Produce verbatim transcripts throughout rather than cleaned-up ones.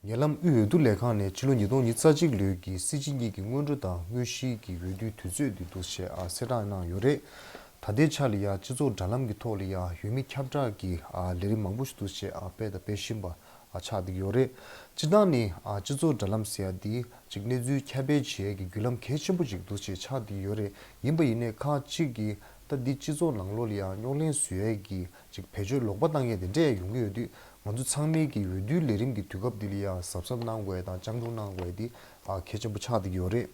ཉེ་ལམ་དབུས་འོས་བསྡུ་ལས་ཁང་ནས་ཕྱི་ལོ་ཉིས་སྟོང་ཉི་ཤུ་རྩ་གཅིག་ལོའི་གི་སྲིད་སྤྱི་གཉིས་ཀྱི་སྔོན་འགྲོ་དང་དངོས་གཞིའི་གི་འོས་བསྡུའི་དུས་ཚོད་འདི་འདུག་ཞེས་ཨ་གསལ་བསྒྲགས་གནང་ཡོད་རེད། ད་ལྟའི་ཆ་ལ་ཡ་སྤྱི་ཚོགས་དྲ་ལམ་གྱི་ཐོག་ལ་ཡ་འོས་མི་ཁྱབ་བསྒྲགས་ཀྱི་ཨ་ལས་རིམ་མང་པོ་ཞིག་འདུག་ཞེས་ཨ་སྤེལ་དང་སྤེལ་བཞིན་པ་ཨ་ཆགས་བསྡད་ཀྱི་ཡོད་རེད། སྤྱིར་བཏང་ནི་ཨ་སྤྱི་ཚོགས་དྲ་ལམ་ཟེར་ཡ་འདི་ཅིག་གནས་ཚུལ་ཁྱབ་སྤེལ་བྱེད་ཡ་གི་བརྒྱུད་ལམ་གལ་ཆེན་པོ་ཅིག་འདུག་ཞེས་ཆགས་བསྡད་ཀྱི་ཡོད་རེད། ཡིན་པ་ཡིན་ནའི་ཁག་ཅིག་གིས་ད་འདི་སྤྱི་ཚོགས་ནང་ལོགས་ལ་ཡ་རྙོག་གླེང་བཟོ་ཡ་གི་ཅིག་བེད་སྤྱོད་ལོག་པ་བཏང་མཁན་དེ་འདྲས་ཡོང་གི་ཡོད་དུས། ང་ཚོ་ཚང་མའི་གི་འོས་བསྡུའི་ལས་རིམ་གྱི་དུས་སྐབས་འདི་ལ་ཡ་གཟབ་གཟབ་གནང་དགོས་ཡ་དང་སྤྱང་གྲུང་གནང་དགོས་ཡ་འདི་ཨ་གལ་ཆེན་པོ་ཆགས་བསྡད་ཀྱི་ཡོད་རེད།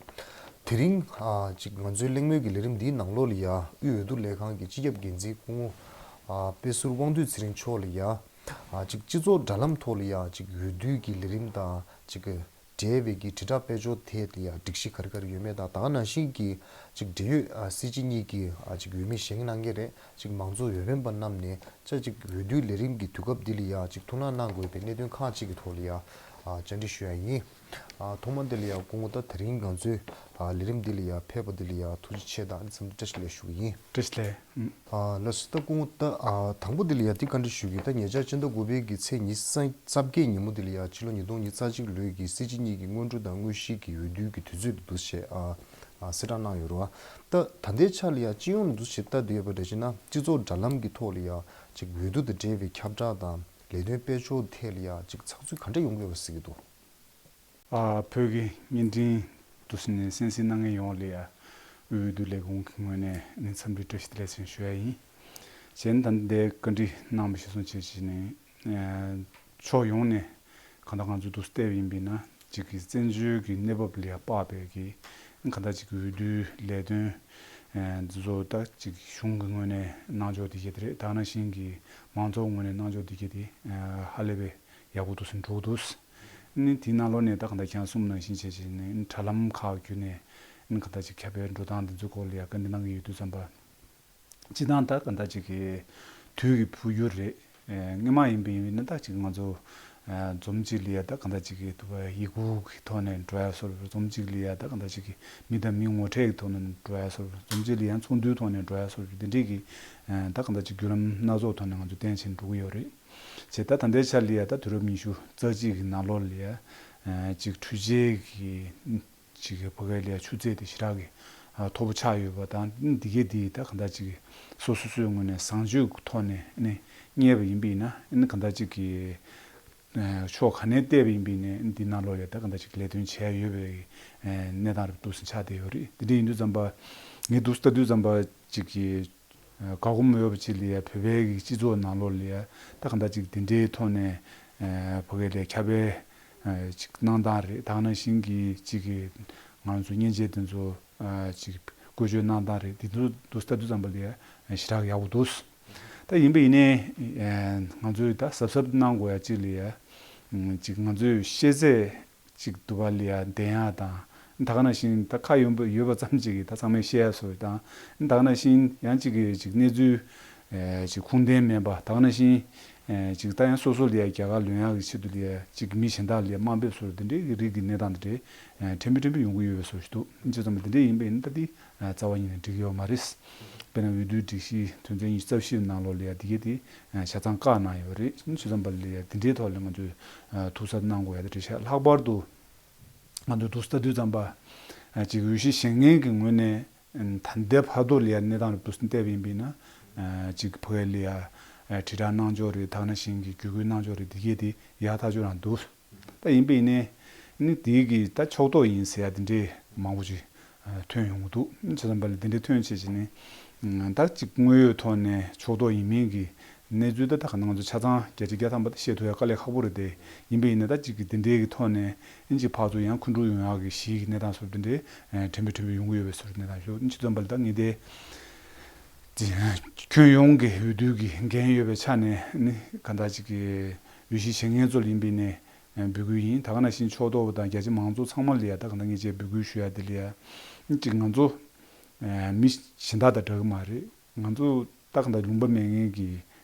དེ་རིང་ཨ་ཅིག་ང་ཚོའི་གླེང་མོལ་གྱི་ལས་རིམ་འདིའི་ནང་ལོགས་ལ་ཡ་དབུས་འོས་བསྡུ་ལས་ཁང་གི་སྤྱི་ཁྱབ་འགན་འཛིན་སྐུ་ངོ་ཨ་དཔེ་ཟུར་དབང་འདུས་ཚེ་རིང་མཆོག་ལ་ཡ་ཨ་ཅིག་སྤྱི་ཚོགས་དྲ་ལམ་ཐོག་ལ་ཡ་ཅིག་འོས་བསྡུ་གི་ལས་རིམ་དང་ཅིག་འབྲེལ་བའི་གི་དྲིལ་བསྒྲགས་སྤེལ་ཕྱོགས་ཐད་ལ་ཡ་སྒྲིག་གཞི་ག་རེ་ག་རེ་ཡོད་མེད་དང་ད་ག་ནང་བཞིན་གྱི་ཅིག་འབྲེལ་ཡོད་ཨ་སྲིད་སྤྱི་གཉིས་ཀྱི་ཨ་ཅིག་འོས་མི་བཞེངས་གནང་མཁན་རེད། ཅིག་མང་གཙོ་འོས་འཕེན་པ་རྣམས་ནས་ཅ་ཅིག་འོས་བསྡུའི་ལས་རིམ་གྱི་དུས་སྐབས་འདི་ལ་ཡ་ཅིག་ཐུགས་སྣང་གནང་དགོས་པའི་གནད་དོན་ཁག་ཅིག་གི་ཐོག་ལ་ཡ་ཨ་བཅར་འདྲི་ཞུ་ཡ་ཡིན། ཨ་ཐོག་མ་འདི་ལ་ཡ་སྐུ་ངོ་ད་དེ་རིང་ང་ཚོའི་ཨ་ལས་རིམ་འདི་ལ་ཡ་ཕེབས་པ་འདི་ལ་ཡ་ཐུགས་རྗེ་ཆེ་དང་འཚམས་འདྲི་བཀྲ་ཤིས་བདེ་ལེགས་ཞུ་གི་ཡིན། བཀྲ་ཤིས་བདེ་ལེགས། ཨ་ལགས་སོ། ད་སྐུ་ངོ་ད་ཨ་དང་པོ་འདི་ལ་ཡ་འདི་བཀའ་འདྲི་ཞུ་གི། ད་ཉེ་ཆར་སྤྱི་ཟླ་དགུ་པའི་གི་ཚེས་ཉི་ཤུ་རྩ་བརྒྱད་ཉིན་མོ་འདི་ལ་ཡ་ཕྱི་ལོ་ཉིས་སྟོང་ཉི་ཤུ་རྩ་གཅིག་ལོའི་གི་སྲིད་སྤྱི་གཉིས་ཀྱི་སྔོན་འགྲོ་དང་དངོས་གཞིའི་གི་འོས་བསྡུའི་གི་དུས་ཚོད་འདི་འདུག་ཞེས་ཨ་ཨ་གསལ་བསྒྲགས་གནང་ཡོད་རེད་བ། ད་ད་ལྟའི་ཆ་ལ་ཡ་སྤྱི་ཡོངས་འདུག་ཞེས་ལྟ་བསྡད་ཡོད་པ་འདྲ་ཞིག་ན་སྤྱི་ཚོགས་དྲ་ལམ་གྱི་ཐོག་ལ་ཡ་ཅིག་འོས་བསྡུ་དང་འབྲེལ་བའི་ཁྱབ་བསྒྲགས་དང་ལས་དོན་སྤེལ་ཕྱོགས་ཐད་ལ་ཡ་ཅིག་ཚགས་ཚུད་ག་འདྲ་ཡོང་གི་ཡོད་པ་གཟིགས་ཀྱི་འདུག་ཨ་བོད་ཀྱི་བརྙན་འཕྲིན་དུ་ཟིན་ནས་གསན་གཟིགས་གནང་མཁན་ཡོངས་ལ་ཡ་དབུས་འོས་བསྡུ་ལས་ཁུངས་ཀྱི་ངོས་ནས་ནི་འཚམས་འདྲི་བཀྲ་ཤིས་བདེ་ལེགས་ཟེར་ཞུ་ཡ་ཡིན། གཞན་ད་ལྟའི་བཀའ་འདྲི་གནང་བ་གཞིར་བཟུང་བྱས་བྱས་ནས་ཕྱོགས་ཡོངས་ནས་གང་ལྟར་ང་ཚོ་འདུག་བལྟས་པ་ཡིན་པས་ན་ཅིག་གི་བཙན་བྱོལ་གྱི་གནས་བབ་ལ་ཡ་དཔག་པའི་གི་གང་ལྟར་ཅིག་གི་འོས་བསྡུའི་ལས་དོན་འདི་ཚོ་ད་ཅིག་གཞུང་གི་ངོས་ནས་གནང་ཕྱོགས་དེ་གྱད་དེ་རེད། ད་ག་ནང་བཞིན་གྱི་མང་ཚོགས་ངོས་ནས་གནང་ཕྱོགས་དེ་གྱད་དེ་ཧ་ལས་པའི་ཡག་པོ་འདུག་ཟེར་འགྲོ་གི་འདུག་ནི་དེའི་ནང་ལོགས་ནས་ད་གང་ལྟར་ཁྱེད་རང་གསུངས་ནང་བཞིན་བྱས་བྱས་ནས་དྲ་ལམ་ཁག་བརྒྱུད་ནས་ནི་གང་ལྟར་ཅིག་ཁྱབ་སྤེལ་འགྲོ་སྟངས་འདི་ཚོའི་སྐོར་ལ་ཡ་བཀའ་འདྲི་གནང་གི་ཡོད་དུས་ཙམ་པ། སྤྱིར་བཏང་ད་གང་ལྟར་ཅིག་གི་དུས་ཀྱི་འཕོ་འགྱུར་རེད། སྔོན་མ་ཡིན་པ་ཡིན་ན་ད་ཅིག་ང་ཚོ་འཛོམས་གཅིག་ལ་ཡ་ད་གང་ལྟར་ཅིག་གི་དུ་བ་ཡི་གུ་གི་ཐོག་ནས་འགྲོ་ཡ་སོགས་འཛོམས་གཅིག་ལ་ཡ་ད་གང་ལྟར་ཅིག་གི་མི་དང་མི་ངོ་འཕྲད་ཀྱི་ཐོག་ནས་འགྲོ་ཡ་སོགས་འཛོམས་གཅིག་ལ་ཡ་ཚོགས་འདུའི་ཐོག་ནས་འགྲོ་ཡ་སོགས་འདི་འདྲས་ཀྱི་ད་གང་ལྟར་ཅིག་བརྒྱུད་ལམ་སྣ་ཚོགས་ཐོག་ནས་ང་ཚོ་བརྟན་ཕྱིན་འགྲོ་གི་ཡོད་རེད། བྱས་ད་ད་ལྟའི་ཆ་ལ་ཡ་ད་དུས་རབས་ཉི་ཤུ་རྩ་གཅིག་གི་ནང་ལོགས་ལ་ཡ་ཅིག་འཕྲུལ་ཆས་ཀྱི་ཅིག་གི་ཕ་གའི་ལ་ཡ་ཆུ་ཚད་དེ་ཞེ་དྲག་གི་མཐོ་པོ་ཆགས་ཡོད་པ་དང་འདི་གའི་དེ་ད་གང་ལྟར་ཅིག་སོ་སོ་སོའི་ངོས་ནས་བཟང་སྤྱོད་ཀྱི་ཐོག་ནས་ནི་བསྙད་པ་ཡིན་པས་ན་ནི་གང་ལྟར་ཅིག་གི་ཕྱོགས་ག་ནས་བལྟས་པ་ཡིན་པས་ནས་འདི་ནང་ལོགས་ལ་ད་གང་ལྟར་ཅིག་ལས་དོན་བྱས་ཡོད་པའི་གནས་སྟངས་རབ་ཏུ་ཟིན་ཆགས་བསྡད་ཡོད་རེད། དེ་འདྲ་ཡིན་དུས་ཙམ་པ་ངས་འདུག་ལྟ་དུས་ཙམ་པ་ཅིག་གི་དགའ་སྐོམ་ཡོད་པ་ཅིག་ལ་ཡ་བོད་པའི་གི་སྤྱི་ཚོགས་ནང་ལོགས་ལ་ཡ་ད་གང་ལྟར་ཅིག་དེ་འདྲའི་ཐོག་ནས་ཕ་གའི་ལ་ཡ་ཁྱབ་སྤེལ་ཅིག་གནང་སྟངས་རེད། ད་ག་ནང་བཞིན་གྱི་ཅིག་གི་ང་ཚོ་མཉེན་ཆས་དེ་ཚོ་ཅིག་བཀོལ་སྤྱོད་གནང་སྟངས་རེད། དེ་ཚོ་འདུག་ལྟ་དུས་ཙམ་པ་ལ་ཡ་ཞེ་དྲག་ཡག་པོ་འདུག་ད་ཡིན་པ་ཡིན་ནའི་ང་ཚོས་ད་གཟབ་གཟབ་གནང་དགོས་ཡ་ཅིག་ལ་ཡ་ཅིག་ང་ཚོས་ཤེས་ཚད་ཅིག་དུ་བ་ལ་ཡ་བདེན་ཡག་དང་ད་ག་ནང་བཞིན་ད་ཁ་ཡོན་པ་ཡོད་པ་ཙམ་ཅིག་གིས་ད་ཚང་མས་ཤེས་ཡ་བཟོ་དང་ད་ག་ནང་བཞིན་ཡང་ཅིག་གིས་ཅིག་གནས་ཚུལ་ཅིག་ཁུངས་ལྡན་མིན་པ་ད་ག་ནང་བཞིན་ཅིག་ད་ཡང་སོ་སོ་ལ་ཡ་རྒྱལ་ཁ་ལོན་ཡག་གི་ཆེད་དུ་ལ་ཡ་ཅིག་མི་གཞན་དག་ལ་ཡ་དམའ་འབེབས་བཟོ་འདི་འདྲའི་གི་རིགས་ཀྱི་གནས་སྟངས་འདི་འདྲའི་ཕྲན་བུ་ཕྲན་བུ་ཡོང་གི་ཡོད་པའི་བཟོ་ཞིག་འདུག་བྱས་ཙང་འདི་འདྲའི་ཡིན་པ་ཡིན་ན་ད་འདི་རྩ་བ་ཉིད་ནས་འགྲིག་གི་ཡོད་མ་རེད། དཔེར་ན་འོས་བསྡུའི་སྒྲིག་གཞི་དོན་ཚན་ཉི་ཤུ་རྩ་བཞི་ནང་ལོགས་ལ་ཡ་འདི་གས་དེ་ཆ་ཚང་བཀག་གནང་ཡོད་རེད། བྱས་ཙང་འདི་འདྲའི་ཐོག་ལ་ང་ཚོས་ཐུགས་གཟབ་གནང་དགོས་ཡ་དེ་རེད་ཤག་ལྷག་པར་དུ་ང་ཚོས་འདུག་ལྟ་དུས་ཙམ་པ་ཅིག་འོས་གཞི་བཞེས་མཁན་གྱི་ངོས་ནས་ད་ལྟའི་བར་དུ་ལ་ཡ་གནས་སྟངས་རུ་འདུག་བལྟས་པ་ཡིན་པས་ན་ཅིག་ཕ་གི་ལ་ཡ་དྲིལ་བསྒྲགས་གནང་ཕྱོགས་རེད། ད་ག་ནང་བཞིན་གྱི་བརྒྱུད་སྐུལ་གནང་ཕྱོགས་རེད། འདི་གས་དེ་ཡག་ཐག་ཆོད་རང་འདུག་ད་ཡིན་པས་ནི་ནི་དེའི་གི་ད་ཕྱོགས་གཏོགས་ཡིན་ཟེར་ཡ་དེ་འདྲས་མང་པོ་ཅིག་ཐོན་ཡོང་གི་འདུག་བྱས་ཙང་པ་ལ་དེ་འདྲས་ཐོན་བྱས་བྱས་ནས་ད་ཅིག་དངོས་ཡོད་ཐོག་ནས་ཕྱོགས་གཏོགས་ཡིན་མིན་གྱི་གནས་ཚུལ་ད་ད་ག་ང་ཚོ་ཆ་ཚང་བརྒྱ་ཆ་བརྒྱ་ཐམ་པ་ད་བཤད་ཐུབ་ཡ་དཀའ་ལས་ཁག་པོ་རེད་དེ། ཡིན་པས་ཡིན་ན་ད་ཅིག་གི་དེ་འདྲས་ཀྱི་ཐོག་ནས་ཨིན་ཅིག་ཕར་ཚུར་ཡང་འཁོན་འཁྲུག་ཡོང་ཡག་གི་གཞི་ཡི་གནས་སྟངས་སོགས་དེ་འདྲས་ཕྲན་བུ་ཕྲན་བུ་ཡོང་གི་ཡོད་པའི་བཟོ་འདྲ་གནས་སྟངས་ཤོག་ཨིན་ཅིག་བརྩམས་པ་ལ་ད་ངས་དེ་ཁྱོན་ཡོངས་ཀྱི་འོས་བསྡུ་གི་འགན་ཡོད་པའི་ཆ་ནས་ནི་ག་འདྲ་ཅིག་གི་འོས་གཞི་བཞེས་མཁན་ཚོ་ལ་ཡིན་པས་ནས། འབོད་སྐུལ་ཡིན། ད་ག་ནང་བཞིན་ཕྱོགས་གཏོགས་པ་དང་རྒྱ་ཆེ་མང་ཚོགས་ཚང་མ་ལ་ཡ་ད་ག་ད་ངས་བཅས་འབོད་སྐུལ་ཞུ་ཡ་དེ་ལ་ཡ་ཅིག་ང་ཚོ་མི་གཞན་དག་དང་འདྲ་གི་མ་རེད། ང་ཚོ་ད་ག་ད་ལུང་པ་མེད་མཁན་གྱི་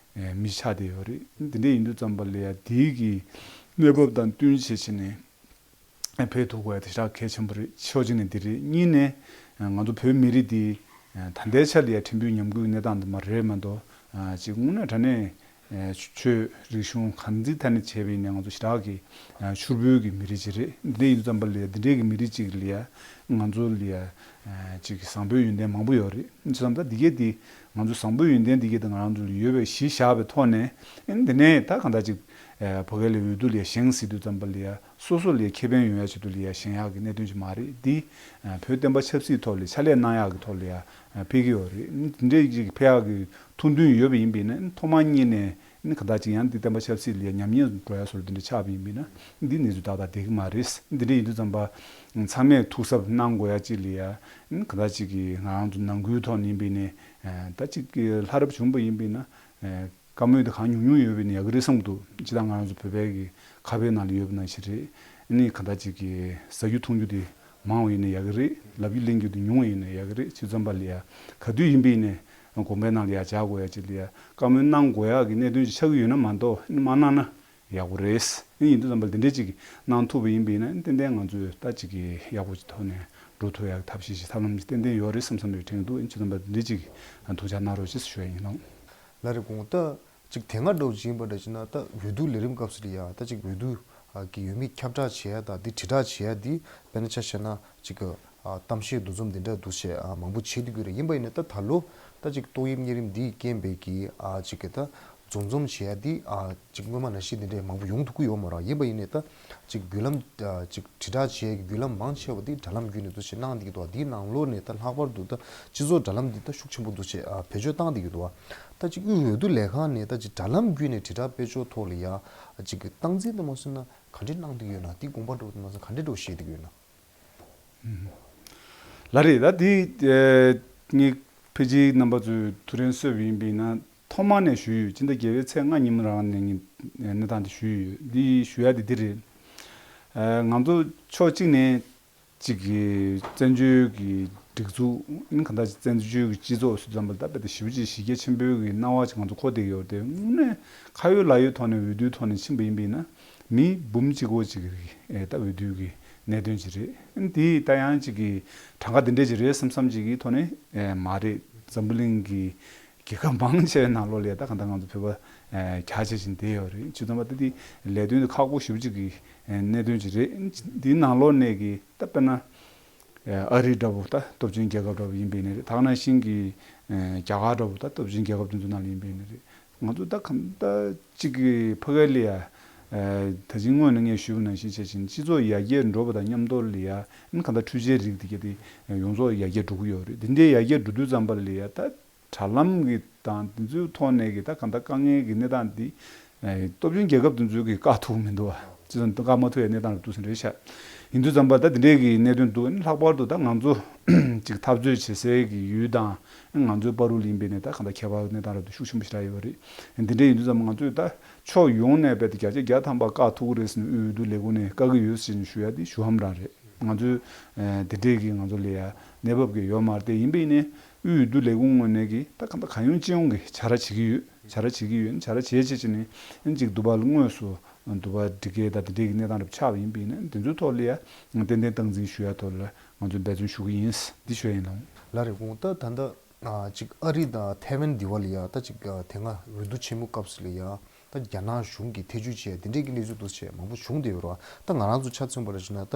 མི་ཆགས་བསྡད་ཡོད་རེད། དེ་འདྲ་ཡིན་དུས་ཙམ་པ་ལ་ཡ་དེའི་གི་གནས་བབ་དང་བསྟུན་བྱས་བྱས་ནས་ཕེབས་ཐུབ་དགོས་ཡ་དེ་ཞེ་དྲག་གལ་ཆེན་པོ་རེད། ཕྱོགས་གཅིག་ནས་འདི་རེད། གཉིས་ནས་ང་ཚོ་བོད་མི་རིགས་འདི་ད་ལྟའི་ཆ་ལ་ཡ་ཕྲན་བུ་ཉམས་རྒུད་གནས་སྟངས་འདི་མ་རེད་མ་གཏོགས་ཅིག་དངོས་གནས་དྲང་གནས་ ཆོས་རིག་གཞུང་གང་ཅིའི་ཐད་ནས་བྱས་པ་ཡིན་ནའི་ང་ཚོ་ཞེ་དྲག་གི་ཕྱུར་བུའི་གི་མི་རིགས་ཅིག་རེད། འདི་ཡིན་དུས་ཙམ་པ་ལ་ཡ་འདི་འདྲའི་གི་མི་རིགས་ཅིག་ལ་ཡ་ང་ཚོ་ལ་ཡ་ཅིག་གི་བཟང་པོའི་ཡོན་ཏན་མང་པོ་ཡོད་རེད། བྱས་ཙང་ད་འདི་གས་འདི་ང་ཚོ་བཟང་པོའི་ཡོན་ཏན་འདི་གས་འདི་ང་རང་ཚོ་ལ་ཡོད་པའི་གཞི་བཞག་པའི་ཐོག་ནས་འདི་ནས་ད་གང་ལྟར་ཅིག་ཕ་གི་ལ་འོས་བསྡུ་ལ་ཡ་བཞེངས་ཟེར་དུས་ཙམ་པ་ལ་ཡ་སོ་སོ་ལ་ཡ་ཁེ་ཕན་ཡོང་ཡ་ཆེད་དུ་ལ་ཡ་བཞེངས་ཡག་གི་གནད་དོན་ཅིག་མ་རེད། འདི་བོད་བསྟན་པ་ཆབ་སྲིད་ཐོག་ལ་ཕྱག་ལས་གནང་ཡག་གི་ཐོག་ལ་ཡ་ཕེབས་ཀྱི་ཡོད་རེད། འདི་འདྲའི་ཅིག་ཕེབས་ཡག་གི་ཐུགས་འདུན་ཡོད་པ་ཡིན་པས་ན་ཐོག་མ་གཉིས་ནས་གང་ལྟར་ཅིག་ཡང་འདི་བསྟན་པ་ཆབ་སྲིད་ལ་ཡ་ཉམས་ཉེས་འགྲོ་ཡ་བཟོ་འདྲ་འདྲ་ཆགས་པ་ཡིན་པས་ན་འདི་གནས་ཚུལ་ཏག་ཏག་བསྡད་ཀྱི་མ་རེད། འདི་འདྲ་ཡིན་དུས་ཙམ་པ་ཚང་མས་ཐུགས་གཟབ་གནང་དགོས་ཡ་ཅིག་ལ་ཡ་གང་ལྟར་ཅིག་གི་ང་རང་ཚོ་ནང་ཁུལ་ཐོག་ནས་ཡིན་པས་ན་ད་ཅིག་གི་ལྷ་རབ་བྱུང་པ་ཡིན་པས་ན། བཀའ་མོལ་དེ་གང་ཉུང་ཉུང་ཡོད་པ་ཡིན་ན་ཡག་གི་རེད་བསམ་གྱི་འདུག་སྤྱིར་བཏང་ང་རང་ཚོ་བོད་པའི་གི་ཁ་དཔེ་ནང་ལ་ཡོད་པ་ནང་བཞིན་རེད། ཨ་ནི་གང་ལྟར་ཅིག་གི་ཟ་རྒྱུ་འཐུང་རྒྱུ་དེ་མང་བ་ཡིན་ན་ཡག་གི་རེད། ལབ་རྒྱུ་ལེན་རྒྱུ་དེ་ཉུང་བ་ཡིན་ན་ཡག་གི་རེད། བྱས་ཙམ་པ་ལ་ཡ་ག་དུས་ཡིན་པ་ཡིན་ནའི་དགོན་པའི་ནང་ལ་ཡ་བྱ་དགོས་ཡ་ཅིག་ལ་ཡ་བཀའ་མོལ་གནང་དགོས་ཡག་གི་གནད་དོན་ཅིག་ཆགས་ཀྱི་ཡོད་ན་མ་གཏོགས་ཨ་ནི་མ་གནང་ན་ཡག་པོ་རེད། ཨ་ནི་ཡིན་དུས་ཙམ་པ་ལ་དེ་འདྲས་ཅིག་གནང་ཐུབ་པ་ཡིན་པ་ཡིན་ན་ཏན་ཏན་ང་ཚོས་ད་ཅིག་གི་ཡག་པོ་ཅིག་ཐོག་ནས་འགྲོ་ཐུབ་ཡག་གི་ཐབས་ཤེས་ཅིག་ཐབས་ལམ་ཅིག་ཏན་ཏན་ཡོད་རེད་བསམ་བསམ་པའི་དྲན་གྱི་འདུག་ཨ་ནི་བྱས་ཙམ་པ་ལ་དེ་འདྲས་ཅིག་ཐུགས་འཇགས་གནང་རོགས་ཞེས་ཞུ་ཡ་ཡིན་ལགས། ལགས་རེད། དགོངས་དག་ཅིག་དེ་སྔ་འདྲ་བོ་ཅིག་ཡིན་པ་འདྲ་ཅིག་ན་ད་འོས་བསྡུ་ལས་རིམ་སྐབས་སུ་ལ་ཡ་ད་ཅིག་འོས་བསྡུ་གི་ཡོད་མེད་ཁྱབ་བསྒྲགས་བྱེད་ཡ་དང་དེ་དྲིལ་བསྒྲགས་བྱེད་ཡ་དེ་དཔེར་ན་ཆ་བཞག་ན་ཅིག་གི་གཏམ་བཤད་འདུ་འཛོམས་དེ་འདྲ་འདུ་བྱེད་མང་པོ་བྱེད་དུས་ཀྱི་རེད། ཡིན་པ་ཡིན་ན་ད་ད་ལོ་ད་ཅིག་ཏོག་དབྱིབས་གཉན་རིམས་འདིའི་རྐྱེན་པས་ཀྱི་ཅིག་གི་ད་འཛོམས་འཛོམས་བྱེད་ཡ་དེ་ཅིག་སྔོན་མ་ནང་བཞིན་དེ་འདྲས་མང་པོ་ཡོང་ཐུབ་ཀྱི་ཡོད་མ་རེད། ཡིན་པ་ཡིན་ནའི་ད་ཅིག་བརྒྱུད་ལམ་ཅིག་དྲིལ་བསྒྲགས་བྱེད་ཡ་གི་བརྒྱུད་ལམ་མང་ཆེ་བ་དེ་དྲ་ལམ་བརྒྱུད་ནས་འདུ་བྱེད་གནང་བསྡད་ཀྱི་འདུག་དེའི་ནང་ལོགས་ནས་ད་ལྷག་པར་དུ་ད་སྤྱི་ཚོགས་དྲ་ལམ་འདི་ད་ཤུགས་ཆེན་པོ་འདུ་བྱེད་བེད་སྤྱོད་བཏང་བསྡད་ཀྱི་འདུག་ད་ཅིག་དབུས་འོས་བསྡུ་ལས་ཁང་ནས་ད་ཅིག་དྲ་ལམ་བརྒྱུད་ནས་དྲིལ་བསྒྲགས་སྤེལ་ཕྱོགས་ཐོག་ལ་ཡ་ཅིག་གི་སྟངས་འཛིན་དུ་མ་སོང་ན་ག་འདྲས་གནང་བསྡད་ཀྱི་ཡོད་ན་དེ་དགོངས་པ་འགྲོ་དུ་མ་སོང་ག་འདྲས་འགྲོ་བཤད་བསྡད་ཀྱི་ཡོད་ན། ལགས་རེད། ད་དེ་ངས་ཕལ་ཆེར་རྣམ་པ་ཚོས་ཐུགས་རེ་གསོས་པ་ཡིན་པས་ན་ཐོག་མ་ནས་ཞུས་ཡོད། སྤྱི་ཟླ་བརྒྱད་པའི་ཚེས་ལྔ་ཉིན་མོ་རང་ནས་ངས་གནས་སྟངས་དེ་ཞུས་ཡོད། འདི་ཞུ་ཡ་དེ་འདི་རེད། ང་ཚོ་ཕྱོགས་གཅིག་ནས་གཅིག་གི་བཙན་བྱོལ་གྱི་སྒྲིག་འཛུགས་ཨིན་གང་ལྟར་བཙན་བྱོལ་གྱི་སྤྱི་ཚོགས་སུ་འཛོམས་པ་ད་དཔེ་ད་ཞེ་པོ་ཅིག་གཞི་རྒྱ་ཆེན་པོའི་གི་སྣང་བ་ཅིག་ང་ཚོ་འཁོར་བསྡད་ཡོད་དེ། དངོས་གནས་ཁ་ཡོད་ལག་ཡོད་ཐོག་ནས་འོས་བསྡུའི་ཐོག་ནས་ཕྱིན་པ་ཡིན་པས་ན་མི་འབུམ་གཅིག་གོ་གཅིག་གི་ད་འོས་བསྡུའི་གི་གནད་དོན་ཅིག་རེད། དེ་ད་ཡང་ཅིག་གི་གྲངས་ཀ་འདི་འདྲས་ཅིག་རེད་བསམ་བསམ་ཅིག་གི་ཐོག་ནས་མ་རེད། འཛམ་བུ་གླིང་གི་རྒྱལ་ཁབ་མང་ཆེ་བའི་ནང་ལོགས་ལ་ད་གང་ལྟར་ང་ཚོ་བོད་པ་རྒྱ་ཆེ་ཞིང་བསྡད་ཡོད་རེད། བྱས་ཙང་ད་དེ་ལས་དོན་དེ་ཁག་པོ་ཞེ་པོ་ཅིག་གི་གནད་དོན་ཅིག་རེད། འདིའི་ནང་ལོགས་ནས་གི་ད་དཔེར་ན་ཨ་རི་འདྲ་བོ་ད་སྟོབས་ཆེན་རྒྱལ་ཁབ་འདྲ་བོ་ཡིན་པའི་ནི་རེད། ད་ག་ནང་བཞིན་གི་རྒྱ་གར་འདྲ་བོ་ད་སྟོབས་ཆེན་རྒྱལ་ཁབ་དེ་ཚོ་ནང་ལ་ཡིན་པའི་ནི་རེད། ང་ཚོ་ད་གང་ད་ཅིག་གི་ཕ་གི་ལ་ཡ་ད་ཅིག་སྔོན་ནས་ངས་ཞུས་པ་ནང་བཞིན་བྱས་ཕྱིན་སྤྱི་ཚོགས་ཡར་རྒྱས་འགྲོ་བ་དང་མཉམ་དུ་ལ་ཡ་ཨིན་གང་ལྟར་འཕྲུལ་ཆས་རིགས་དེ་ག་དེ་ཡོངས་རྫོགས་ཡར་རྒྱས་འགྲོ་གི་ཡོད་རེད། དེ་འདྲའི་ཡར་རྒྱས་འགྲོ་དུས་ཙམ་པ་ལ་ཡ་ད་དྲ་ལམ་གི་དང་དེ་ཚོའི་ཐོག་ནས་གི་ད་གང་ལྟར་དཀའ་ངལ་གི་གནས་སྟངས་འདི་སྟོབས་ཆེན་རྒྱལ་ཁབ་དེ་ཚོའི་གི་བཀག་ཐུབ་མི་འདུག་བ། ཅི་ཙམ་བཀག་མ་ཐུབ་ཡ་གནས་སྟངས་རེད་འདུག་ཟེར་རེད་ཤག་ཡིན་དུས་ཙམ་པ་ད་དེ་འདྲའི་གི་གནད་དོན་འདུག་ལྷག་པར་དུ་ད་ང་ཚོ་ཅིག་འཐབ་རྩོད་བྱེད་སའི་གི་ཡུལ་དང་ང་ཚོའི་བར་དུ་ཡིན་པའི་ནས་ད་གང་ལྟར་ཁྱད་པར་གནས་སྟངས་རབ་ཏུ་ཤུགས་ཆེན་པོ་ཞིག་རག་ཡོད་པ་རེད། འདི་འདྲ་ཡིན་དུས་ཙམ་ང་ཚོས་ད་ཕྱོགས་ཡོངས་ནས་རྦད་དེ་བརྒྱ་ཆ་བརྒྱ་ཐམ་པ་བཀག་ཐུབ་ཀྱི་རེད་ཟེར་ནས་དབུས་འོས་བསྡུ་ལས་ཁུངས་ནས་བཀག་གི་ཡོད་ཟེར་ནས་ཞུ་ཡ་དེ་ཞུ་ཧམ་རང་རེད། ང་ཚོས་དེ་འདྲས་ཀྱི་ང་ཚོ་ལ་ཡ་གནས་བབ་ཀྱི་ཡོད་མ་རེད་དེ། ཡིན་པའི་ནས་དབུས་འོས་བསྡུ་ལས་ཁུངས་ངོས་ནས་ཀྱི་ད་གང་ལྟར་གང་ཡོང་ཅི་ཡོང་གི་བྱ་ར་བྱེད་ཀྱི་ཡོད། བྱ་ར་བྱེད་ཀྱི་ཡོད། བྱ་ར་བྱེད་བྱེད་ནས་ཅིག་འདུག་པ་དངོས་སུ་འདུག་པ་སྒྲིག་གི་ད་དེ་འདྲས་ཀྱི་གནས་སྟངས་རབ་ཆགས་པ་ཡིན་པའི་ནས་དེ་ཚོའི་ཐོག་ལ་ཡ་ཏན་ཏན་སྟངས་འཛིན་ཞུ་ཡ་ཐོག་ལ་ང་ཚོས་འབད་བརྩོན་ཞུ་གི་ཡིན། འདི་ཞུ་ཡ་ཡིན་ལགས། ལགས་རེད། དགོངས་དག་ད་ལྟ་ཅིག་ཨ་རི་དང་ཐའེ་ཝན་འདི་བ་ལ་ཡ་ད་ཅིག་དེ་སྔ་འོས་བསྡུ་ཆེན་མོ་སྐབས་སུ་ལ་ཡ་ད་རྒྱ་ནག་གཞུང་གིས་ཐེ་བྱུས་བྱས་དེ་འདྲས་ཀྱི་གནས་ཚུལ་འདུག་བྱས་མང་པོ་བྱུང་བསྡད་ཡོད་རེད་བ། ད་ང་རང་ཚོ་ཆ་མཚོན་པ་རེད་ཟེར་ན་ད་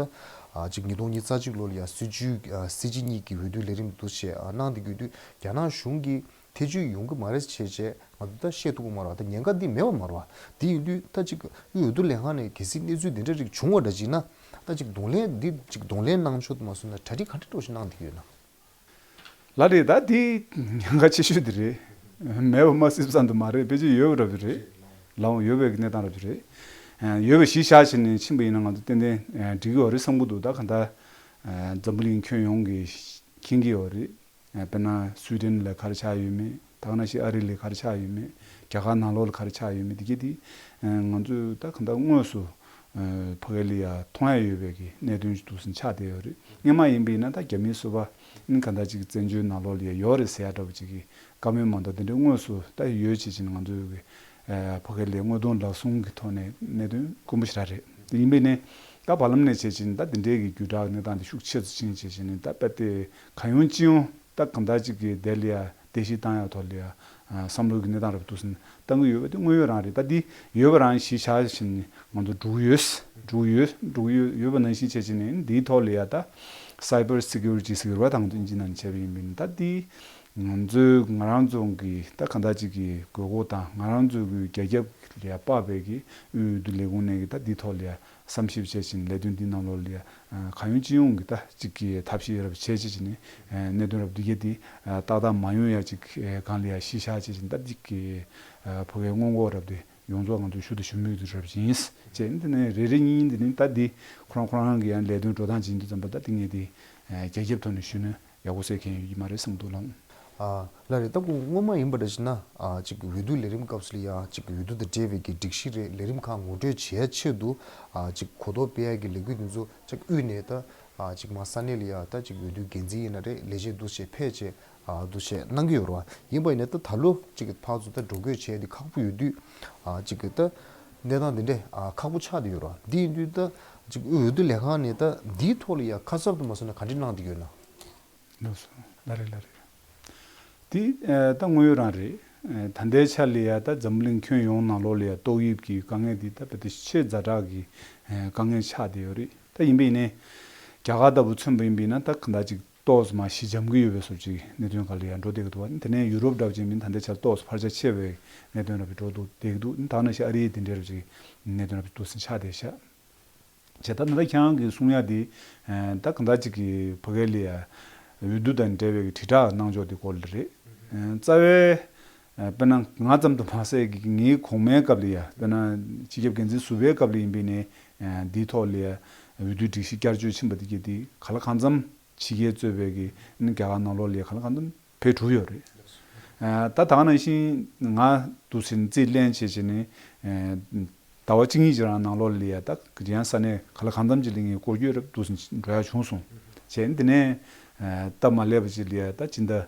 ཅིག་ཉིས་སྟོང་ཉི་ཤུ་རྩ་གཅིག་ལོ་ལ་ཡ་སྲིད་བྱུས་སྲིད་སྤྱི་གཉིས་ཀྱི་འོས་བསྡུ་ལས་རིམ་འདུག་བྱས་གནང་བསྡད་ཀྱི་ཡོད་དུས་རྒྱ་ནག་གཞུང་གིས་ཐེ་བྱུས་ཡོང་གི་མ་རེད་ཟེར་བྱས་ང་ཚོ་ད་བཤད་ཐུབ་ཀྱི་མ་རེད་བ། ད་ཉེན་ཁ་འདི་མེད་པ་མ་རེད་བ། དེ་ཡིན་དུས་ད་ཅིག་དབུས་འོས་བསྡུ་ལས་ཁང་ནས་གལ་སྲིད་གནས་ཚུལ་འདི་འདྲ་རིགས་བྱུང་བ་འདྲ་ཅིག་ན་ད་ཅིག་གདོང་ལེན་འདི་ཅིག་གདོང་ལེན་གནང་ཕྱོགས་དུ་མ་སོང་ན་གྲ་སྒྲིག་ག་འདྲ་འདྲ་ཞིག་གནང་བསྡད་ཀྱི་ཡོད་ན། ལགས་རེད། ད་འདི་ཉེན་ཁ་ཆེ་ཤོས་འདི་རེད། མེད་པ་མ་སྲིད་བསམ་དུ་མ་རེད། ཕལ་ཆེར་ཡོད་པ་འདྲ་པོ་རེད། ལའང་ཡོད་པའི་གནས་སྟངས་འདྲ་པོ་རེད། ཡོད་པའི་གཞི་བཞག་བྱས་ནས་ཕྱིན་པ་ཡིན་ན་ང་ཚོ་ཏན་ཏན་འགྲིག་གི་ཡོད་རེད་བསམ་གྱི་འདུག་ད་གང་ལྟར་འཛམ་བུ་གླིང་ཁྱོན་ཡོངས་ཀྱིས་མཁྱེན་གྱི་ཡོད་རེད། དཔེར་ན་སུའི་ཌེན་ལ་ག་རེ་ཆགས་ཡོད་མེད། ད་ག་ནང་བཞིན་ཨ་རི་ལ་ག་རེ་ཆགས་ཡོད་མེད། རྒྱ་གར་ནང་ལོགས་ལ་ག་རེ་ཆགས་ཡོད་མེད་དེ་གས་དེ་ང་ཚོས་ད་གང་ལྟར་དངོས་སུ་ཕ་གི་ལ་ཡ་མཐོང་ཡ་ཡོད་པའི་གི་གནད་དོན་ཞིག་འདུག་ཟིན་ཆགས་བསྡད་ཡོད་རེད། སྔོན་མ་ཡིན་པ་ཡིན་ན་ད་རྒྱ་མིའི་སོ་པ་ཨིན་ག་འདྲ་ཅིག་བཙན་བྱོལ་ནང་ལོགས་ལ་ཡ་ཡོད་རེད་ཟེར་ཡ་འདྲ་པོ་ཅིག་གི་བཀའ་མོལ་མ་གཏོགས་དེ་འདྲའི་དངོས་སུ་ད་ཡོད་ཅེས་བྱས་ནས་ང་ཚོའི་གི་ཕ་གི་ལ་དངོས་མཐོང་ལག་ཟུང་གི་ཐོག་ནས་གནད་དོན་དཀོན་པོ་ཞེ་དྲག་རེད། དེ་ཡིན་པས་ནས་ད་བར་ལམ་ནས་བྱས་བྱས་ནས་ད་དེ་འདྲའི་གི་བརྒྱུད་བསྒྲགས་གནས་སྟངས་དེ་ཤུགས་ཆེ་ཙམ་ཕྱིན་བྱས་བྱས་ནས་ད་དཔེ་དེ་གང་ཡོང་ཅི་ཡོང་ད་གང་ལྟར་ཅིག་གི་དེ་ལ་ཡ་བརྟན་གཞི་བཏང་ཡ་ཐོག་ལ་ཡ་ བསམ་བློ་གི་གནས་སྟངས་རབ་ཏུ་ཟིན་བཏང་གི་ཡོད་པ་དེ་དངོས་ཡོད་རང་རེད། ད་འདི་ཡོད་པ་རང་གཞི་བཞག་བཞིན་ང་ཚོ་འགྲོ་གི་ཡོད། འགྲོ་གི་ཡོད། འགྲོ་གི་ཡོད་ཡོད་པ་ནང་བཞིན་བྱས་བྱས་ནས་འདིའི་ཐོག་ལ་ཡ་ད་Cyber Security ཟེར་གྱི་རེད་པ། ད་ང་ཚོ་ཨིན་ཇི་ནང་བྱས་པ་ཡིན་པས་ད་འདི་ང་ཚོའི་ང་རང་ཚོ་གི་ད་གང་ལྟར་ཅིག་གི་དགོས་མཁོ་དང་ང་རང་ཚོ་གི་རྒྱ་ཁྱབ་ལ་ཡ་དཔག་པའི་གི་དབུས་འོས་བསྡུ་ལས་ཁུངས་ནས་གི་ད་འདིའི་ཐོག་ལ་ཡ་བསམ་ཞིབ་བྱས་བཞིན་ལས་དོན་འདི་ནང་ལོགས་ལ་ཡ་གང་ཡོང་ཅི་ཡོང་གི་ད་ཅིག་གི་ཐབས་ཤེས་རབ་བྱས་བྱས་བྱས་ནས་གནད་དོན་རབ་འདི་གས་འདི་ཏག་ཏག་མ་ཡོང་ཡ་ཅིག་གང་ལ་ཡ་གཞི་བཞག་བྱས་བཞིན་ད་ཅིག་གི་ཕ་གའི་སྔོན་འགོག་རབ་འདི་ཡོངས་རྫོགས་ང་ཚོས་ཞུ་དང་ཞུ་མུས་འདི་རབ་ཡིན། བྱས་འདི་ནས་རེ་རེ་གཉིས་གཉིས་འདི་ནི་ད་འདི་ཁོ་རང་ཁོ་རང་གི་ཡང་ལས་དོན་འགྲོ་སྟངས་ཅིག་ཡིན་དུས་ཙམ་པ་ད་འདི་ངས་འདི་རྒྱ་ཁྱབ་ཐོག་ནས་ཞུས་ན་ཡག་པོ་སེ་མཁན་ཡོད་ཀྱི་མ་རེད་བསམ་འདུག་ལགས། ཨ་ལགས་རེད། ད་ཁོ་སྔོན་མ་ཡིན་པ་འདྲ་ཞིག་ན་ཨ་ཅིག་འོས་བསྡུ་ལས་རིམ་སྐབས་སུ་ལ་ཡ་ཅིག་འོས་བསྡུ་དང་འབྲེལ་བའི་གི་སྒྲིག་གཞི་རེད། ལས་རིམ་ཁག་ངོ་སྤྲོད་བྱེད་ཡ་ཆེད་དུ་ཨ་ཅིག་གོ་རྟོགས་སྤེལ་ཡ་གི་ལས་འགུལ་འདི་ཚོ་ཅིག་དབུས་ནས་ད་ཨ་ཅིག་མ་ས་གནས་ལ་ཡ་ད་ཅིག་འོས་བསྡུ་འགན་འཛིན་ཡིན་ན་རེད། ལས་བྱེད་འདུ་བྱེད་ཕལ་ཆེར་ཨ་འདུ་བྱེད་གནང་གི་ཡོད་རེད་བ། ཡིན་པ་ཡིན་ན་ད་ད་ལོ་ཅིག་གི་ཕར་ཚུར་ད་འགྲོ་སྐྱོད་བྱེད་ཡ་འདི་ཁག་པོ་ཡོད་དུས་ཨ་ཅིག་གི་ད་གནས་སྟངས་འདི་འདྲས་ཨ་ཁག་པོ་ཆགས་བསྡད་ཡོད་རེད་བ། འདི་ཡིན་དུས་ད་ཅིག་འོས་བསྡུ་ལས་ཁང་ནས་ད་འདིའི་ཐོག་ལ་ཡ་ཁ་གསབ་དུ་མ་སོང་ན་ག་འདྲས་གནང་བསྡད་ཡོད་ན། ལགས་སོ། ལགས་རེད་ལགས་རེད། དེ་ཨ་ད་དངོས་ཡོད་རང་རེད། ཨ་ད་ལྟའི་ཆ་ལ་ཡ་ད་འཛམ་གླིང་ཁྱོན་ཡོངས་ནང་ལོགས་ལ་ཡ་ཏོག་དབྱིབས་ཀྱི་དཀའ་ངལ་འདི་ད་རྦད་དེ་ཆེས་ཛ་དྲག་གི་ཨ་དཀའ་ངལ་ཆགས་བསྡད་ཡོད་རེད། ད་ཡིན་པ་ཡིན་ནའི་རྒྱ་གར་ལྟ་བུ་མཚོན་པ་ཡིན་པ་ཡིན་ན་ད་གང་ལྟར་ཅིག་ཏོག་ཙམ་མར་ཞི་འཇམ་གྱི་ཡོད་པའི་བཟོ་ཅིག་གནད་དོན་སྒང་ལ་ཡ་འགྲོ་བསྡད་ཀྱི་འདུག་བ། དེ་ནས་ཡུ་རོབ་འདྲ་བ་ཅིག་མིན་ད་ལྟའི་ཆར་ཏོག་ཙམ་འཕར་ཆ་ཆེ་བའི་གནད་དོན་འདྲ་བ་འགྲོ་འདུག་བསྡད་ཀྱི་འདུག་ད་ནང་བཞིན་ཨ་རིའི་དེ་འདྲའི་རུ་ཅིག་གནད་དོན་འདྲ་བ་འདུག་ཟིན་ཆགས་བསྡད་ཤག་བྱས་ད་ད་ལྟ་ཁྱེད་རང་གིས་གསུང་ཡ་དེ་ཨ་ད་གང་ལྟར་ཅིག་གི་ཕ་གི་ལ་ཡ་འོས་བསྡུ་དང་འབྲེལ་བའི་དྲིལ་བསྒྲགས་གནང་ཕྱོགས་དེ་སྐོར་ལ་རེད། ཨ་རྩ་བའི་ཨ་དཔེར་ན་ང་ཙམ་དུ་མ་ཟད་ཀྱི་ངའི་གོང་མའི་སྐབས་ལ་ཡ་དཔེར་ན་སྤྱི་ཁྱབ་འགན་འཛིན་ཟུར་པའི་སྐབས་ལ་ཡིན་པས་ནས་ཨ་འདིའི་ཐོག་ལ་ཡ་འོས་བསྡུའི་སྒྲིག་གཞི་བསྐྱར་བཅོས་ཕྱིན་པ་དེ་གས་དེ་ག་ལ་གང་འཚམ་ཕྱི་རྒྱལ་གཙོས་པའི་གི་ནི་རྒྱ་གར་ནང་ལོགས་ལ་ཡ་ག་ལ་གང་འཚམ་ཕེབས་གྲུབ་ཡོད་རེད། ཨ་ད་ད་ག་ནང་བཞིན་ང་འདུག་ཟིན་རྩིས་ལེན་བྱས་བྱས་ནས་ཨ་ཟླ་བ་གཅིག་གཉིས་ཀྱི་རིང་ནང་ལོགས་ལ་ཡ་ད་གི་ཡང་ས་གནས་ག་ལ་གང་འཚམ་ཅིག་ལ་ངས་སྐོར་སྐྱོད་རབ་འདུག་ཟིན་འགྲོ་ཡ་བྱུང་སོང་། བྱས་འདི་ནས་ཨ་སྟབས་མ་ལེགས་པ་ཅིག་ལ་ཡ་ད་སྤྱི་ཟླ་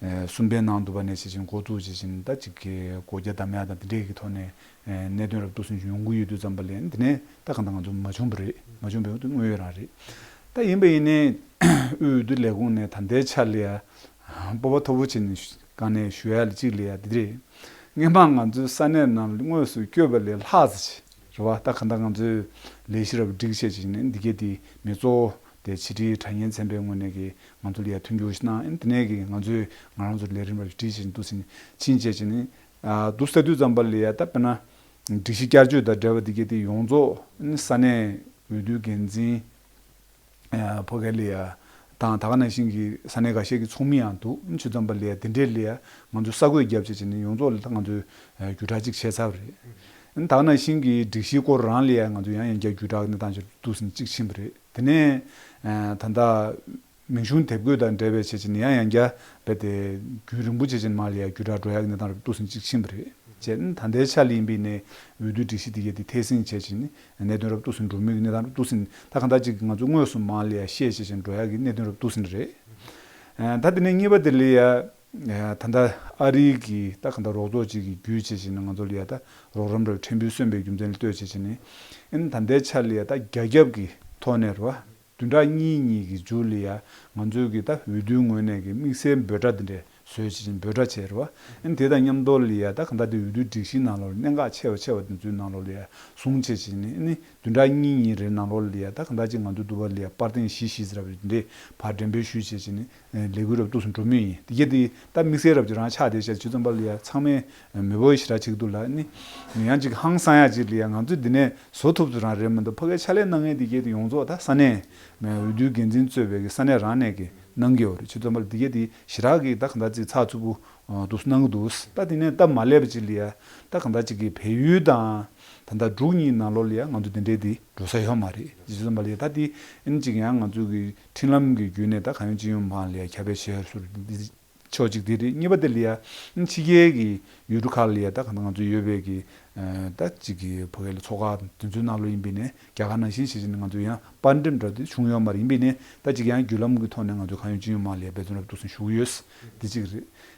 ཨ་གསུམ་པའི་ནང་དུ་བ་ནས་བྱས་བྱས་འགོ་བཙུགས་བྱས་བྱས་ད་ཅིག་གི་སྒོ་རྒྱ་བསྡམ་ཡ་དང་དེ་འདྲས་ཀྱི་ཐོག་ནས་ཨ་གནད་དོན་རབ་འདུག་ཟིན་ཡོང་གི་ཡོད་དུས་ཙམ་པ་ལ་ཡ་འདི་ནས་ད་གང་ལྟར་ང་ཚོ་མ་བྱུང་བ་རེད། མ་བྱུང་བའི་དངོས་ཡོད་རང་རེད། ད་ཡིན་པ་ཡིན་ནའི་དབུས་འོས་བསྡུ་ལས་ཁུངས་ནས་ད་ལྟའི་ཆ་ལ་ཡ་སྤོབས་པ་མཐོ་པོ་བྱས་ནས་གང་ནས་ཞུ་ཡ་ལ་གཅིག་ལ་ཡ་འདི་རེད། སྔོན་མ་ང་ཚོའི་ས་གནས་ནང་ལ་དངོས་སུ་བསྐྱོད་པ་ལས་ལྷག་ཙམ་ཞིག་རེད་བ། ད་གང་ལྟར་ང་ཚོའི་ལས་གཞི་རབ་སྒྲིག་བྱས་ཅིག་ནས་འདི་གས་དེ་མི་གཙོ་བོ་དེ་ཕྱི་དྲིལ་དྲ་བརྙན་ཚན་པའི་ངོས་ནས་ཀྱི་ང་ཚོ་ལ་ཡ་མཐུན་འགྱུར་ཞིག་གནང་ཨེ་དེ་ནས་ཀྱི་ང་ཚོས་ང་རང་ཚོ་ལས་རིམ་རབ་སྒྲིག་བྱས་ནས་འདུག་ཟིན་ཕྱིན་བྱས་ཅིག་ནས་འདུག་ཟེར་དུས་ཙམ་པ་ལ་ཡ་ད་དཔེར་ན་སྒྲིག་གཞི་བསྐྱར་བཅོས་དང་འབྲེལ་བ་འདི་གས་དེ་ཡོངས་རྫོགས་ས་གནས་འོས་བསྡུའི་འགན་འཛིན་ཕོ་སྐལ་ལ་ཡ་དང་ད་ག་ནང་བཞིན་གྱི་ས་གནས་འགའ་ཤས་ཀྱི་ཚོགས་མི་ཡང་འདུག་ཆུ་ཚོད་ཙམ་པ་ལ་ཡ་དེ་འདྲས་ལ་ཡ་ང་ཚོས་ས་བགོས་བརྒྱབ་བྱས་བྱས་ནས་ཡོངས་རྫོགས་ལ་ད་ང་ཚོས་བརྒྱུད་བསྒྲགས་གཅིག་བྱས་ཚར་བ་རེད། ད་ག་ནང་བཞིན་གྱི་སྒྲིག་གཞིའི་སྐོར་རང་ལ་ཡ་ང་ཚོས་ཡང་ཡང་བསྐྱར་བརྒྱུད་བསྒྲགས་གནས་སྟངས་ཅིག་འདུག་ཟིན་གཅིག་ཕྱིན་པ་རེད། དེ་ནས་ད་ལྟ་མིང་གཞུང་དེབ་འགོད་དང་འབྲེལ་བའི་བྱས་བྱས་ནས་ཡང་ཡང་བསྐྱར་རྦད་དེ་རྒྱུན་རིང་པོ་བྱས་བྱས་ནས་མར་ལ་ཡ་བརྒྱུད་བསྒྲགས་འགྲོ་ཡག་གི་གནས་སྟངས་རེད་འདུག་ཟིན་གཅིག་ཕྱིན་པ་རེད། བྱས་ན་ད་ལྟའི་ཆ་ལ་ཡིན་པས་ནས་འོས་བསྡུ་སྒྲིག་གཞི་འདི་གས་དེ་ཐད་སྲིང་བྱས་བྱས་ནས་གནད་དོན་རབ་འདུག་ཟིན་འགྲོ་མུས་ཀྱི་གནས་སྟངས་རབ་འདུག་ཟིན་ད་གང་ལྟར་ཅིག་ང་ཚོ་དངོས་སུ་མར་ལ་ཡ་བཤད་བྱས་བྱས་འགྲོ་ཡག་གི་གནད་དོན་རབ་འདུག་ཟིན་རེད། ད་དེ་ནས་གཉིས་པ་དེ་ལ་ཡ་ད་ལྟ་ཨ་རིའི་གི་ད་གང་ལྟར་རོགས་ཚོགས་ཅིག་གི་བརྒྱུད་བྱས་བྱས་ནས་ང་ཚོ་ལ་ཡ་ད་རོགས་རམ་རབ་ཕྲན་བུ་སོན་པའི་རྒྱུ་མཚན་ལ་ལྟོས་བྱས་བྱས་ནས་ཨེ་ད་ལྟའི་ཆ་ལ་ཡ་ད་རྒྱ་ཁྱབ་ཀྱི་ཐོག་ནས་རེད་བ། བདུན་ཕྲག་གཉིས་གཉིས་ཀྱི་མཇུག་ལ་ཡ་ང་ཚོའི་གི་ད་འོས་བསྡུའི་ངོས་ནས་གི་དམིགས་བསལ་འབོད་སྒྲ་འདི་འདྲས་བཟོས་བྱས་ཅིང་འབོད་སྒྲ་བྱས་རེད་བ། ཨ་ནི་དེ་དང་མཉམ་དུ་ལ་ཡ་ད་གང་ལྟར་དེ་འོས་བསྡུའི་སྒྲིག་གཞིའི་ནང་ལོགས་ལ་གནད་འགག་ཆེ་བ་ཆེ་བ་དེ་ཚོའི་ནང་ལོགས་ལ་ཡ་བཟུང་བྱས་བྱས་ནས་ཨ་ནི་བདུན་ཕྲག་གཉིས་གཉིས་རེའི་ནང་ལོགས་ལ་ཡ་ད་གང་ལྟར་ཅིག་ང་ཚོ་འདུག་པ་ལ་ཡ་པར་ཐེངས་བཞི་བཞི་ཟེར་བ་འདི་འདྲས་ཕར་འགྲེམས་སྤེལ་ཞུས་བྱས་བྱས་ནས་ལས་འགུལ་རབ་ཏུ་སུ་འགྲོ་མུས་ཡིན། དེ་གས་དེ་ད་དམིགས་བསལ་རབ་ཅིག་རང་ཆགས་བསྡད་ཤག་ཆུ་ཚོད་པ་ལ་ཡ་ཚང་མས་མི་བོ་ཞེ་དྲག་ཅིག་འདུག་ལ་ནི་ཡང་ཅིག་ཧང་སང་ཡ་ཅིག་ལ་ཡ་ང་ཚོས་འདི་ནས་བཟོ་ཐུབ་ཚོད་རང་རེད་མི་འདུག་ཕ་གའི་ཕྱག་ལས་གནང་མཁན་དེ་གས་དེ་ཡོངས་རྫོགས་ད་ས་གནས་འོས་བསྡུའི་འགན་འཛིན་གཙོས་པའི་གི་ས་གནས་རང་ནས་གི་གནང་གི་ཡོད་རེད། ཆུ་ཚོད་པ་ལ་དེ་གས་དེ་ཞེ་དྲག་གི་ད་གང་ལྟར་ཅིག་ཚགས་ཚུད་པོ་འདུག་གནང་གི་འདུག་ད་དེ་ནས་སྟབས་མ་ལེགས་པ་ཅིག་ལ་ཡ་ད་གང་ལྟར་ཅིག་གི་བལ་ཡུལ་དང་ད་ལྟ་འབྲུག་གཉིས་ནང་ལོགས་ལ་ཡ་ང་ཚོ་དེ་འདྲས་དེ་འགྲོ་ས་ཡོད་མ་རེད། ཆུ་ཚོད་པ་ལ་ཡ་ད་དེ་ཨ་ནི་ཅིག་ཡང་ང་ཚོ་གི་འཕྲིན་ལམ་གི་བརྒྱུད་ནས་ད་གང་ཡོང་ཅི་ཡོང་མང་ལ་ཡ་ཁྱབ་སྤེལ་བྱས་ཟུར་འདི་ཕྱོགས་གཅིག་དེ་རེད། གཉིས་པ་དེ་ལ་ཡ་ཕྱི་རྒྱལ་གྱི་ཡུལ་གྲུ་ཁག་ལ་ཡ་ད་གང་ལྟར་ང་ཚོ་ཡོད་པའི་གི་ད་ཅིག་གི་ཕ་གི་ལ་ཚོགས་ཁག་དེ་ཚོའི་ནང་ལོགས་ཡིན་པས་ནས་རྒྱ་གར་ནང་བཞིན་བྱེད་བཞིན་ང་ཚོ་ཡང་པར་འགྲེམས་འདྲ་དེ་བྱུང་ཡོད་མ་རེད། ཡིན་པས་ནས་ད་ཅིག་ཡང་བརྒྱུད་ལམ་གྱི་ཐོག་ནས་ང་ཚོ་གང་ཡོང་ཅི་ཡོང་མ་ལ་ཡ་འབད་བརྩོན་རབ་ཏུ་སོང་ཞུ་གི་ཡོད། དེ་གཅིག་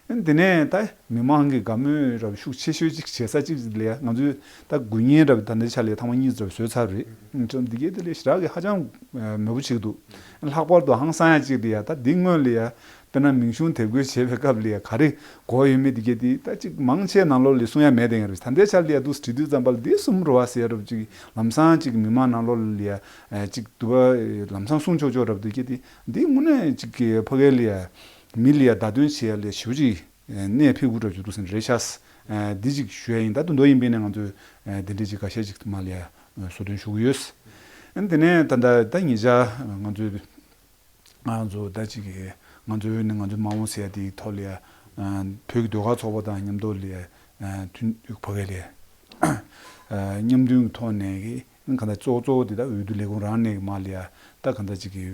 རེད། དེ་ནས་ད་མི་མང་གི་དགའ་མོས་རབ་ཤུགས་ཆེ་ཤོས་ཅིག་བྱེད་ས་ཅིག་ལ་ཡ་ང་ཚོས་ད་དགུ་བརྙན་རབ་ད་ལྟའི་ཆ་ལ་ཡ་ཐེངས་མ་གཉིས་རབ་བཟོས་ཚར་རེད། འདི་གའི་དེ་ལས་ཞེ་དྲག་གི་ཧ་ཅང་མོས་པོ་བྱེད་ཀྱི་འདུག་ལྷག་པར་དུ་ཧང་སང་ཡ་ཅིག་ལ་ཡ་ད་འདི་སྔོན་ལ་ཡ། དཔེར་ན་མིང་གཞུང་དེབ་འགོད་བྱེད་པའི་སྐབས་ལ་ཡ་ག་རེ་དགོས་ཡོད་མེད་དེ་གས་དེ་ད་ཅིག་མང་ཆེ་ནང་ལོགས་ལ་གསུང་ཡ་མེད་དེ་ཡང་རེད། ད་ལྟའི་ཆར་ལ་ཡ་འདུག་བྲིས་དུས་ཙམ་པ་ལ་འདི་གསུམ་རེད་བ་ཟེར་ཡ་རབ་ཅིག་ལམ་སང་ཅིག་མི་མང་ནང་ལོགས་ལ་ཡ་ཅིག་དུ་བ་ལམ་སང་གསུང་ཆོག་ཆོག་རབ་དེ་གས་དེ་འདི་དངོས་གནས་ཅིག་གི་ཕ་གའི་ལ་ཡ་མི་ལ་ཡ་བརྡ་སྟོན་བྱེད་ཡ་ལ་ཡ་ཞེ་པོ་ཅིག་གནད་འཕིགས་དགོས་འདྲ་བྱུང་འདུག་ཟེར་ནས་རེད་ཤག་འདི་ཅིག་ཞུ་ཡ་ཡིན། ད་དུང་མདོ་ཡིན་པས་ན་ང་ཚོས་དེ་འདྲའི་ཅིག་འགའ་ཤས་ཅིག་མ་ལ་ཡ་ཟུར་འདོན་ཞུ་གི་ཡོད། ཨ་ནི་དེ་ནས་ད་ད་ད་ཉེ་ཆར་ང་ཚོས། ང་ཚོ་ད་ཅིག་གི་ང་ཚོའི་ནི་ང་ཚོའི་མ་འོངས་ཟེར་ཡ་དེའི་ཐོག་ལ་ཡ་བོད་ཀྱི་ཟློས་གར་ཚོགས་པ་དང་མཉམ་དུ་ལ་ཡ་མཐུན་ཕ་གི་ལ་ཡ་མཉམ་མཐུན་གྱི་ཐོག་ནས་ཀྱི་གང་ལྟར་གཙོ་བོ་གཙོ་བོ་དེ་ད་འོས་བསྡུ་ལས་ཁུངས་རང་ནས་ཀྱི་མ་ལ་ཡ་ད་གང་ལྟར་ཅིག་གི་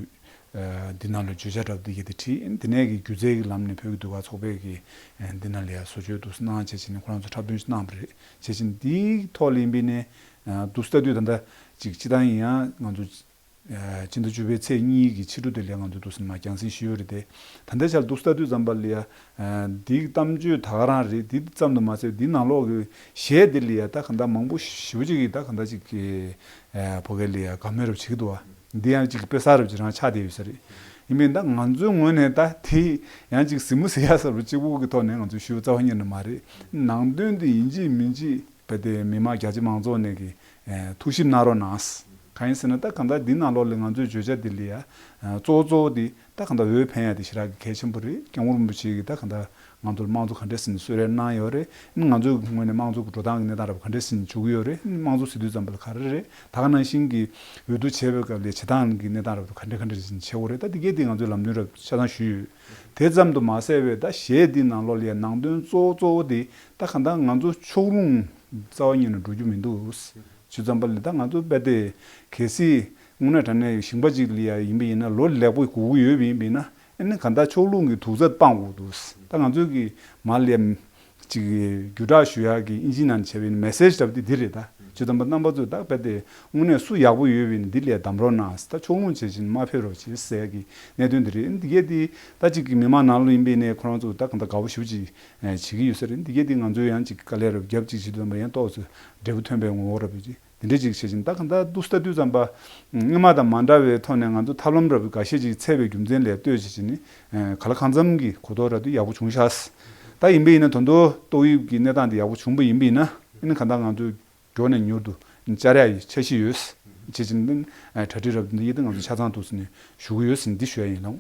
འདི་ནང་ལ་བརྗོད་བྱ་འདྲ་པོ་འདི་གས་དེ་བྲིས། དེ་ནས་ཀྱི་སྒྱུ་རྩལ་གྱི་ལམ་ནས་བོད་ཀྱི་ཟློས་གར་ཚོགས་པས་ཀྱི་འདི་ནང་ལ་ཡ་བཟོ་བཅོས་འདུག་གནང་བྱས་བྱས་ནས་ཁོ་རང་ཚོ་འཁྲབ་སྟོན་ཞིག་གནང་བ་རེད། བྱས་བྱས་ནས་འདིའི་ཐོག་ལ་ཡིན་པས་ནས་འདུག་ལྟ་དུས་ད་ལྟ་ཅིག་སྤྱི་བཏང་ཡིན་ཡང་ང་ཚོ། ཕྱི་ཟླ་བཅུ་པའི་ཚེས་གཉིས་ཀྱི་ཕྱི་དྲོ་དེ་ལ་ང་ཚོས་འདུག་སེ་མར་རྒྱང་སྲིང་ཞུས་ཡོད་རེད་དེ། ད་ལྟའི་ཆར་འདུག་སེ་ལྟ་དུས་ཙམ་པ་ལ་ཡ། འདིའི་གཏམ་བརྗོད་ད་ག་རང་རེད། འདི་ཙམ་དུ་མ་ཟད་འདི་ནང་ལོགས་ཀྱི་གཞས་འདི་ལ་ཡ་ད་ག་འདྲ་མང་པོ་ཞེ་པོ་ཅིག་གིས་ད་ག་འདྲ་ཅིག་གི་ཕ་གི་ལ་ཡ་དགའ་མོས་རབ་བྱེད་ཀྱི་འདུག་བ། འདི་ཡང་ཅིག་དཔེ་གསར་རབ་ཅིག་རང་ཆགས་བསྡད་ཡོད་ས་རེད། ཡིན་མིན་ད་ང་ཚོའི་ངོས་ནས་ད་དེ་ཡང་ཅིག་གཟིགས་མོ་གཟིགས་ཡ་གསར་པ་གཅིག་པུ་གི་ཐོག་ནས་ང་ཚོས་ཞུ་རྩ་བ་ཉིད་ནས་མ་རེད། ནང་དོན་དེ་ཡིན་གཅིག་མིན་གཅིག་རྦད་དེ་མི་མང་རྒྱ་ཆེ་མང་ཚོགས་ནས་ཀྱི་ཐུགས་ཞིབ་གནང་རོགས་གནང་། གང་ཡིན་ཟེར་ན་ད་གང་ལྟར་འདི་ནང་ལོགས་ལ་ང་ཚོའི་བརྗོད་བྱ་འདི་ལ་ཡ་གཙོ་བོ་གཙོ་བོ་འདི་ད་གང་ལྟར་འོས་འཕེན་ཡ་དེ་ཞེ་དྲག་གི་གལ་ཆེན་པོ་རེད། སྐྱབས་མགོན་རིན་པོ་ཆེ་གིས་ད་གང་ལྟར་ང་ཚོར་དམངས་གཙོ་ག་འདྲས་ཟེར་ནས་གསོལ་རས་གནང་ཡོད་རེད། ང་ཚོའི་ངོས་ནས་དམངས་གཙོ་གི་འགྲོ་སྟངས་ཀྱི་གནས་སྟངས་རབ་ག་འདྲས་ཟེར་ནས་བྱུང་གི་ཡོད་རེད། དམངས་གཙོ་ཟེར་དུས་ཙམ་པ་ལ་ག་རེ་རེད། ད་ག་ནང་བཞིན་གྱི་འོས་བསྡུ་བྱས་པའི་སྐབས་ལ་བྱེད་སྟངས་ཀྱི་གནས་སྟངས་རབ་ག་འདྲས་ག་འདྲས་ཟེར་ནས་བྱེད་དགོས་རེད། ད་འདི་གས་འདི་ང་ཚོའི་ལམ་སྟོན་རབ་ཆ་ཚང་ཞུས་ཡོད། དེ་ཙམ་དུ་མ་ཟད་པའི་ད་གཞས་འདི་ནང་ལོགས་ལ་ཡ་ནང་དོན་གཙོ་བོ་གཙོ་བོ་དེ་ད་གང་ལྟར་ང་ཚོ་ཕྱོགས་ལྷུང་རྩ་བ་ཉིད་ནས་འགྲོ་རྒྱུ་མི་འདུག་ཞུ་ཙམ་པ་ལ་ད་ང་ཚོ་རྦད་དེ་གལ་སྲིད་དངོས་གནས་དྲང་གནས་ཞིང་པ་ཅིག་ལ་ཡ་ཡིན་པ་ཡིན་ན་ལོ་ལེགས་པོ་སྒུག་གི་ཡོད་པ་ཡིན་པ་ཡིན་ན་ཨ་ནི་གང་ལྟར་ཕྱོགས་ལྷུང་གི་དུག་རྩྭ་སྤང་དགོས་འདུག་ད་ང་ཚོའི་གི་མ་ལ་ཡ་ཅིག་གི་བརྒྱུད་བསྒྲགས་ཞུ་ཡག་གི་ཨིན་ཇི་ནང་བྱས་པའི་མེ་སེ་ཇི་འདྲ་པོ་དེ་འདི་རེད། ད་ཞུ་ཙམ་པ་རྣམ་པ་ཚོས་ད་རྦད་དེ་དངོས་གནས་སུ་ཡག་པོ་ཡོད་པ་ཡིན་ན་འདི་ལ་ཡ་གདམ་རོགས་གནང་། ད་ཕྱོགས་ལྷུང་བྱེད་བཞིན་མ་ཕེབས་རོགས་བྱེད་ཟེར་ཡག་གི་གནད་དོན་འདི་རེད། འདི་གས་འདི་ད་ཅིག་གི་མི་མང་ནང་ལོགས་ཡིན་པའི་ནས་ཁོ་རང་ཚོ་ད་གང་ལྟར་དགའ་པོ་ཞེ་པོ་ཅིག་བྱེད་ཀྱི་ཡོད་ས་རེད། འདི་གས་འདི་ང་ཚོས་ཡང་ཅིག་དཀའ་ལས་རབ་རྒྱབ་ཅིག་བྱེད་དུས་ཙམ་པ་ཡང་ཏོག་ཙམ་འབྲས་བུ་ཐོན་པའི་ངོ་བོ་རབ་ཅིག་འདི་འདྲས་ཅིག་བྱེད་བཞིན་ད་གང་ལྟར་འདུག་སེ་ལྟ་དུས་ཙམ་པ། སྔོན་མ་དང་མ་འདྲ་བའི་ཐོག་ནས་ང་ཚོ་ཐབས་ལམ་རབ་འགའ་ཤས་ཅིག་འཚོལ་བའི་རྒྱུ་མཚན་ལས་ལྟོས་བྱེད་བཞིན་ནི། ག་ལ་གང་འཚམ་གྱི་གོ་རྟོགས་རག་དུས་ཡག་པོ་བྱུང་ཤག་ད་ཡིན་པ་ཡིན་ན་ད་དུང་ཏོག་དབྱིབས་ཀྱི་གནས་སྟངས་འདི་ཡག་པོ་བྱུང་པ་ཡིན་པ་ཡིན་ན་ཨ་ནི་གང་ལྟར་ང་ཚོས་མགྱོགས་ནས་མྱུར་དུ་བཅར་ཡག་གི་འཆར་གཞི་ཡོད། བྱེད་བཞིན་གྲ་སྒྲིག་རབ་འདི་ཡིན་ད་ང་ཚོ་ཆ་ཚང་འདུག་ཟེར་ནས་ཞུ་གི་ཡོད་ཟེར་ནས་འདི་ཞུ་ཡ་ཡིན་ལགས།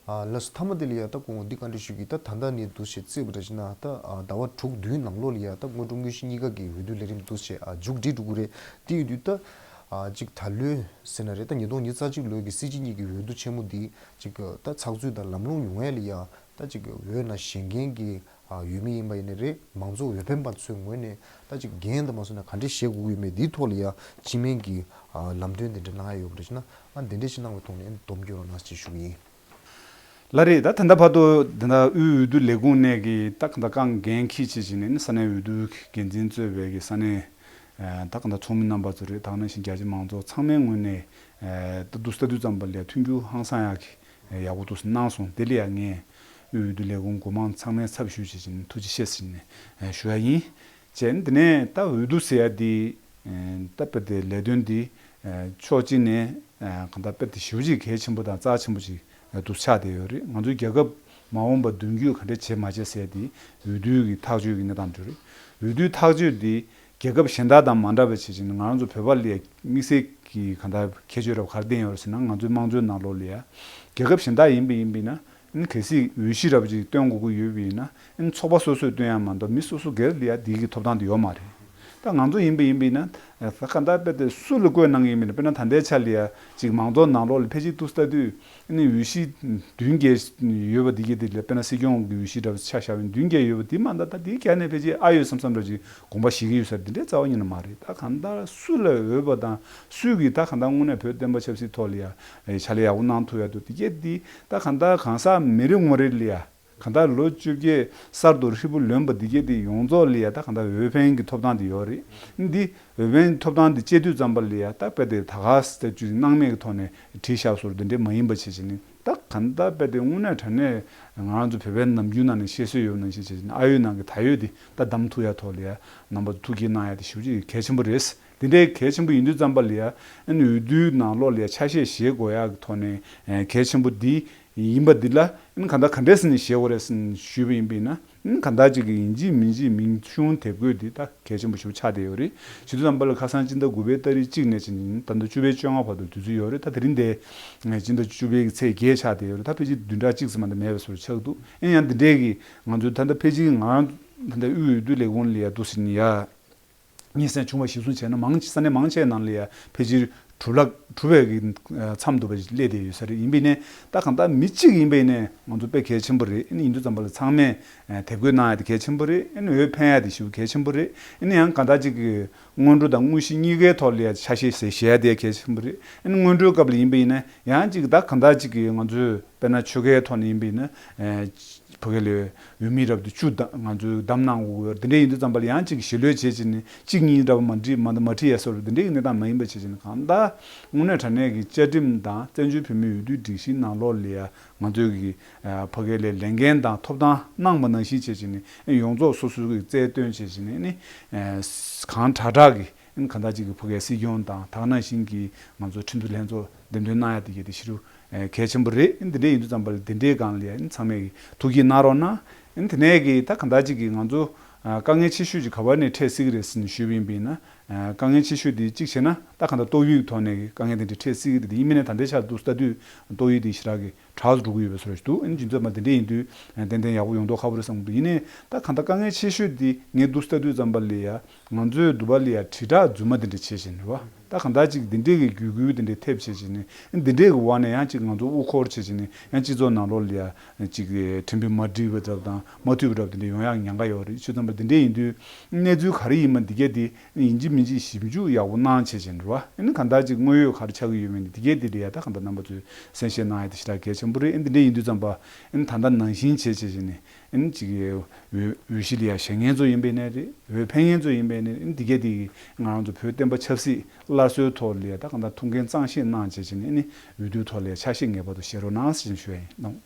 ཨ་ལགས་སོ། མཐའ་མ་དེ་ལ་ཡ་ད་སྐུ་ངོ་འདི་བཀའ་འདྲི་ཞུ་གི། ད་ད་ལྟ་ནས་འདུག་བྱས་བརྩིས་པ་འདྲ་ཞིག་ན་ད་ཟླ་བ་དྲུག་བདུན་ནང་ལོགས་ལ་ཡ་ད་དངོས་གྲུབ་དངོས་གཞི་གཉིས་ཀ་གི་འོས་བསྡུ་ལས་རིམ་འདུག་བྱས་མཇུག་སྒྲིལ་འགྲོ་གི་རེད། དེ་ཡིན་དུས་ད་ཅིག་ད་ལོའི་ཟེར་ན་རེད། ད་ཉིས་སྟོང་ཉི་ཤུ་རྩ་གཅིག་ལོའི་གི་སྲིད་སྤྱི་གཉིས་ཀྱི་འོས་བསྡུ་ཆེན་མོ་འདི་ཅིག་ད་ཚགས་ཚུད་དང་ལམ་ལྷོང་ཡོང་ཡ་ལ་ཡ་ད་ཅིག་འོས་ནང་བཞེངས་མཁན་གྱི་ཨ་འོས་མི་ཡིན་པ་ཡིན་ནའི་རེད། མང་གཙོ་འོས་འཕེན་པ་ཚོའི་ངོས་ནས་ད་ཅིག་འགན་དང་མ་སོང་ན་ག་འདྲས་བཞེས་དགོས་ཀྱི་ཡོད་མེད་འདིའི་ཐོག་ལ་ཡ་སྤྱི་སྨན་གྱི་ཨ་ལམ་སྟོན་དེ་འདྲ་གནང་ཡ་ཡོད་པ་རེད་ཅེ་ན། ཨ་འདི་འདྲས་ཞིག་གནང་བའི་ཐོག་ནས་སྡོམ་སྐྱོར་རོགས་གནང་ཞེས་ཞུ་གི་ཡིན། ལགས་རེད། ད་ད་ལྟ་བར་དུ་ད་ལྟ་དབུས་འོས་བསྡུ་ལས་ཁུངས་ནས་ཀྱི་ད་གང་ལྟར་དཀའ་ངལ་འགན་འཁྱེར་བྱེད་བཞིན་ནས་ས་གནས་འོས་བསྡུ་འགན་འཛིན་གཙོས་པའི་གི་ས་གནས་ད་གང་ལྟར་ཚོགས་མི་རྣམ་པ་ཚོ་རེད། ད་ག་ནང་བཞིན་རྒྱ་ཆེ་མང་ཚོགས་ཚང་མའི་ངོས་ནས་ད་འདུག་སེ་ལྟ་དུས་ཙམ་པ་ལ་མཐུན་འགྱུར་ཧང་སང་ཡག་གི་ཡག་པོ་འདུག་སེ་གནང་སོང་། དེ་ལ་ཡང་ངས་དབུས་འོས་བསྡུ་ལས་ཁུངས་འགོ་དམངས་ཚང་མའི་ཚབ་ཞུས་བྱེད་བཞིན་ཐུགས་རྗེ་ཆེ་ཟེར་ནས་ཞུ་ཡ་ཡིན། བྱས་ནས་དེ་ནས་ད་འོས་བསྡུ་ཟེར་ཡ་འདི་ད་དཔེ་དེ་ལས་དོན་འདི་ཕྱོགས་གཅིག་ནས་གང་ལྟར་དཔེ་དེ་ཞེ་པོ་ཅིག་གལ་ཆེན་པོ་དང་རྩ་ཆེན་པོ་ཅིག་འདུག་ཆགས་བསྡད་ཡོད་རེད། ང་ཚོའི་རྒྱལ་ཁབ་མ་འོངས་པ་མདུན་སྐྱོད་ག་འདྲས་བྱེད་མ་བྱེད་ཟེར་ཡ་འདི་འོས་བསྡུའི་གི་ཐག་གཅོད་ཀྱི་གནས་སྟངས་འདྲ་རེད། འོས་བསྡུའི་ཐག་གཅོད་འདི་རྒྱལ་ཁབ་གཞན་དག་དང་མ་འདྲ་བ་བྱེད་ཅིང་ང་རང་ཚོ་བོད་པ་ལ་དམིགས་བསལ་གྱི་གང་ལྟར་ཁྱད་ཆོས་རབ་ག་རེ་ལྡན་ཡོད་རེད་ཟེར་ན། ང་ཚོའི་དམངས་གཙོའི་ནང་ལོགས་ལ་ཡ་རྒྱལ་ཁབ་གཞན་དག་ཡིན་པ་ཡིན་པ་ཡིན་ན་ཨ་ནི་གལ་སྲིད་འོས་གཞི་རབ་ཅིག་བཏོན་དགོས་ཀྱི་ཡོད་པ་ཡིན་ན་ཨ་ནི་ཚོགས་པ་སོ་སོས་བཏོན་ཡ་མ་གཏོགས་མི་སོ་སོ་སྒེར་ལ་ཡ་འདི་གི་ཐོབ་ཐང་དེ་ཡོད་མ་རེད། ད་ང་ཚོ་ཡིན་པ་ཡིན་པ་ཡིན་ན་ད་གང་ལྟར་དཔེ་དེ་སུ་ལ་བསྐོས་གནང་གི་ཡིན་པ་ཡིན་ན། དཔེར་ན་ད་ལྟའི་ཆ་ལ་ཡ་ཅིག་མང་ཚོགས་ནང་ལོགས་ལ་ཕལ་ཆེར་འདུག་སེ་ལྟ་དུས་ཨ་ནི་འོས་གཞི་བདུན་བརྒྱད་ཡོད་པ་འདི་གས་དེ་ལ་དཔེར་ན་སྲིད་སྐྱོང་གི་འོས་གཞི་འདྲ་བོ་ཆ་བཞག་པ་ཡིན་བདུན་བརྒྱད་ཡོད་པ་འདི་མ་ད་ད་འདི་གས་ནས་ཕལ་ཆེར་ཨ་ཡོད་བསམ་བསམ་འདྲ་ཅིག་དགོངས་པ་བཞེས་ཀྱི་ཡོད་ས་འདི་འདྲའི་རྩ་བ་ཉིད་ནས་མ་རེད། ད་གང་ལྟར་སུ་ལ་འོས་པ་དང་སུས་ཀྱིས་ད་གང་ལྟར་དངོས་གནས་བོད་བསྟན་པ་ཆབ་སྲིད་ཐོག་ལ་ཡ་ཕྱག་ལས་ཡག་པོ་གནང་ཐུབ་ཡ་འདུག་འདི་གས་འདི་ད་གང་ལྟར་གང་ཟག་མི་རེ་ངོ་རེ་ལ་ཡ་གང་ལྟར་ལོ་བཅོ་བརྒྱད་གསར་དུ་ཧྲིལ་པོ་ལོན་པ་འདི་གས་འདི་ཡོངས་རྫོགས་ལ་ཡ་ད་གང་ལྟར་འོས་འཕེན་གྱི་ཐོབ་ཐང་འདི་ཡོད་རེད། འདི་འོས་འཕེན་ཐོབ་ཐང་འདི་སྤྱད་དུས་ཙམ་པ་ལ་ཡ་ད་དཔེ་དེ་ད་ག་ཟེར་ཅིག་སྣང་མེད་ཀྱི་ཐོག་ནས་བྲིས་བཞག་སོར་འདི་འདྲས་མ་ཡིན་པ་བྱེད་བྱེད་ནི། ད་གང་ལྟར་དཔེ་དེ་དངོས་གནས་དྲང་གནས་ང་རང་ཚོ་བོད་པའི་ནམ་རྒྱུན་ནང་ནས་བཤད་སྲོལ་ཡོད་ནང་བཞིན་བྱེད་བྱེད་ནི་ཨ་ཡོད་ནང་གི་ད་ཡོད་འདི་ད་བདམས་ཐུབ་ཡ་ཐོག་ལ་ཡ་རྣམ་པ་ཚོ་ཐུགས་དགྱེས་གནང་ཡ་དེ་ཞེ་པོ་ཅིག་གལ་ཆེན་པོ་རེད། འདི་འདྲའི་གལ་ཆེན་པོ་ཡིན་དུས་ཙམ་པ་ལ་ཡ་ཨ་ནི་འོས་བསྡུའི་ནང་ལོགས་ལ་ཡ་ཆ་ཤས་བཞེས་དགོས་ཡ་གི་ཐོག་ནས་གལ་ཆེན་པོ་འདི་ ཡིན་པ་འདི་ལ་ཨ་ནི་གང་ལྟར་ག་འདྲས་ཟེར་ནས་བཞེས་དགོས་རེད་ཟེར་ནས་ཞུས་པ་ཡིན་པ་ཡིན་ན། ཨ་ནི་གང་ལྟར་ཅིག་གི་ཡིན་གཅིག་མིན་གཅིག་མིང་གཞུང་དེབ་འགོད་འདི་ད་གལ་ཆེན་པོ་ཞིག་ཆགས་བསྡད་ཡོད་རེད། བྱེད་དུས་ཙམ་པ་ལ་ཁ་སང་སྤྱི་ཟླ་དགུ་པའི་ཏ་རིག་གཅིག་ནས་བྱས་ནས་ད་ལྟ་བཅུ་པའི་བཅོ་ལྔ་བར་དུ་དུས་ཚོད་ཡོད་རེད། ད་དེ་རིང་འདི་སྤྱི་ཟླ་བཅུ་པའི་ཚེས་བརྒྱད་ཆགས་བསྡད་ཡོད་རེད། ད་ཕལ་ཆེར་བདུན་ཕྲག་གཅིག་ཙམ་མ་གཏོགས་མེད་པའི་བཟོ་འདྲ་ཆགས་འདུག་ཨ་ནི་ཡང་འདི་འདྲས་ཀྱི་ང་ཚོ་ད་ལྟ་ཕལ་ཆེར་ང་རང་ད་ལྟ་དབུས་འོས་བསྡུ་ལས་ཁུངས་ལ་ཡ་འདུག་ཟེར་ནས་ཡ། སྙན་སེང་བྱུང་བ་གཞིར་བཟུང་བྱས་ན་མང་ས་གནས་མང་ཆེ་ནང་ལ་ཡ་ཕལ་ཆེར་དྲུག་ལྷག་དྲུག་བརྒྱ་གི་མཚམས་འདུག་པ་ཞིག་སླེབས་བསྡད་ཡོད་ས་རེད། ཡིན་པས་ནས་ད་གང་ལྟར་མི་གཅིག་ཡིན་པས་ནས་ང་ཚོ་དཔེ་གལ་ཆེན་པོ་རེད། ཨ་ནི་ཡིན་དུས་ཙམ་པ་ལ་ཚང་མས་དེབ་འགོད་གནང་ཡ་དེ་གལ་ཆེན་པོ་རེད། ཨ་ནི་འོས་འཕེན་ཡ་དེ་ཞེ་པོ་གལ་ཆེན་པོ་རེད། ཨ་ནི་ཡང་གང་ལྟར་ཅིག་གི་སྔོན་འགྲོ་དང་དངོས་གཞི་གཉིས་ཀའི་ཐོག་ལ་ཡ་ཆ་ཤས་ཟེར་བཞེས་ཡ་དེ་གལ་ཆེན་པོ་རེད། ཨ་ནི་སྔོན་འགྲོའི་སྐབས་ལ་ཡིན་པས་ཡིན་ན་ཡང་ཅིག་ད་གང་ལྟར་ཅིག་གི་ང་ཚོས་དཔེར་ན་ཆོལ་ཁའི་ཐོག་ནས་ཡིན་པས་ཡིན་ན། ཕ་གི་ལ་འོས་མི་རབས་དེ་བཅུ་བདམས་ང་ཚོས་བདམས་གནང་དགོས་ཀྱི་ཡོད་རེད། དེ་འདྲ་ཡིན་དུས་ཙམ་པ་ལ་ཡང་ཅིག་ཞི་ལྷོད་བྱེད་བྱས་ནས་གཅིག་གཉིས་འདྲ་པོ་མ་འགྲིག་མ་མ་འགྲིག་ཡ་སོགས་དེ་འདྲའི་གནས་སྟངས་མ་ཡིན་པ་བྱེད་བྱས་ནས་གང་ལྟར་དངོས་གནས་དྲང་གནས་ཀྱི་བཅའ་ཁྲིམས་དང་བཙན་བྱོལ་བོད་མིའི་འོས་བསྡུའི་སྒྲིག་གཞིའི་ནང་ལོགས་ལ་ཡ་ང་ཚོས་ཀྱི་ཕ་གི་ལ་ལས་འགན་དང་ཐོབ་ཐང་གནང་བ་ནང་བཞིན་བྱེད་བྱས་ནས་ཡོངས་རྫོགས་སོ་སོའི་རྩལ་བཏོན་བྱེད་བྱས་ནས་ནི་གང་དྲག་དྲག་གི་གང་ལྟར་ཅིག་གི་ཕ་གིའི་སྲིད་སྐྱོང་དང་དེ་ནང་བཞིན་གྱི་ང་ཚོ་ཁྲིམས་བཟོ་ལྷན་ཚོགས་འདེམས་ཐོན་གནང་ཡ་དེ་གལ་ཆེ་རུ་གལ་ཆེན་པོ་རེད། འདི་འདྲ་ཡིན་དུས་ཙམ་པ་ལ་འདི་འདྲའི་སྒང་ལ་ཡ་ཚང་མས་ཐུགས་དགྱེས་གནང་རོགས་གནང་། དེ་ནས་ཀྱི་ད་གང་ལྟར་ཅིག་གི་ང་ཚོ་དཀའ་ངལ་ཆེ་ཤོས་ཅིག་ག་བ་ནས་འཕྲད་སྲིད་ཀྱི་རེད་ཟེར་ནས་ཞུས་པ་ཡིན་པ་ཡིན་ན། དཀའ་ངལ་ཆེ་ཤོས་དེ་གཅིག་བྱས་ན་ད་གང་ལྟར་ཏོག་དབྱིབས་ཐོག་ནས་ཀྱི་དཀའ་ངལ་དེ་འདྲ་འཕྲད་སྲིད་ཀྱི་རེད། དེ་ཡིན་མིན་ནས་ད་ལྟའི་ཆར་འདུག་ལྟ་དུས་ཏོག་དབྱིབས་དེ་ཞེ་དྲག་གི་དྲག་ཏུ་འགྲོ་གི་ཡོད་པའི་བཟོ་འདྲ་ཞིག་འདུག་ཨ་ནི་རྒྱུ་མཚན་མ་དེ་འདྲ་ཡིན་དུས་ཏན་ཏན་ཡག་པོ་ཡོང་མདོག་ཁ་པོ་རེད་བསམ་གྱི་འདུག་ཡིན་ནའི་ད་གང་ལྟར་དཀའ་ངལ་ཆེ་ཤོས་དེ་ངས་འདུག་ལྟ་དུས་ཙམ་པ་ལ་ཡ་ང་ཚོའི་འདུག་པ་ལ་ཡ་དྲིལ་བསྒྲགས་རྫུན་མ་དེ་འདྲ་བྱེད་བཞིན་རེད་བ། ད་གང་ལྟར་ཅིག་འདི་འདྲའི་གི་བརྒྱུད་སྐུལ་དེ་འདྲ་ཐེབས་བྱེད་བཞིན་ནས་འདི་འདྲའི་གི་འོག་ནས་ཡང་ཅིག་ང་ཚོ་དབུ་འཁོར་བྱེད་བཞིན་ནས་ཡང་སྤྱི་ཚོགས་ནང་ལོགས་ལ་ཡ་ཅིག་ཁྲིམས་དཔོན་མ་འགྲིག་པ་འདྲ་དང་མ་འཐུས་པ་འདྲ་དེ་འདྲ་ཡོང་ཡག་ཉེན་ཁ་ཡོད་རེད། ཆོས་ཙམ་པ་འདི་འདྲ་ཡིན་དུས་གནས་ཚུལ་ག་རེ་ཡིན་མ་འདི་གས་དེ་ཡིན་གཅིག་མིན་གཅིག་ཞིབ་འཇུག་ཡག་པོ་གནང་བྱེད་བཞིན་རེད་བ། ཨ་ནི་གང་ལྟར་ཅིག་དངོས་ཡོད་ག་རེ་ཆགས་ཀྱི་ཡོད་མེད་འདི་གས་དེ་འདྲ་ཡ་ད་གང་ལྟར་རྣམ་པ་ཚོས་གསན་བཞེས་གནང་ཡ་དེ་ཞེ་དྲག་གལ་ཆེན་པོ་རེད། ཨ་ནི་འདི་འདྲ་ཡིན་དུས་ཙམ་པ་ཨ་ནི་ད་ལྟ་ནང་བཞིན་བྱེད་བྱེད་བཞིན་ནས། ཨ་ནི་ཅིག་འོས་འོས་གཞི་ལ་ཡ་བཞེངས་མཁན་ཚོ་ཡིན་པའི་ནས་རེད། འོས་འཕེན་མཁན་ཚོ་ཡིན་པའི་ནས་ཨ་ནི་འདི་གས་དེ་ང་རང་ཚོ་བོད་བསྟན་པ་ཆབ་སྲིད་སླར་གསོའི་ཐོག་ལ་ཡ་ད་གང་ལྟར་ཐུགས་འགན་གཙང་བཞེས་གནང་བྱས་བྱས་ནས་ཨ་ནི་འོས་བསྡུའི་ཐོག་ལ་ཡ་ཆ་ཤས་ངེས་པར་དུ་བཞེས་རོགས་གནང་ཟེར་ཞུ་ཡ་ཡིན་གནང་།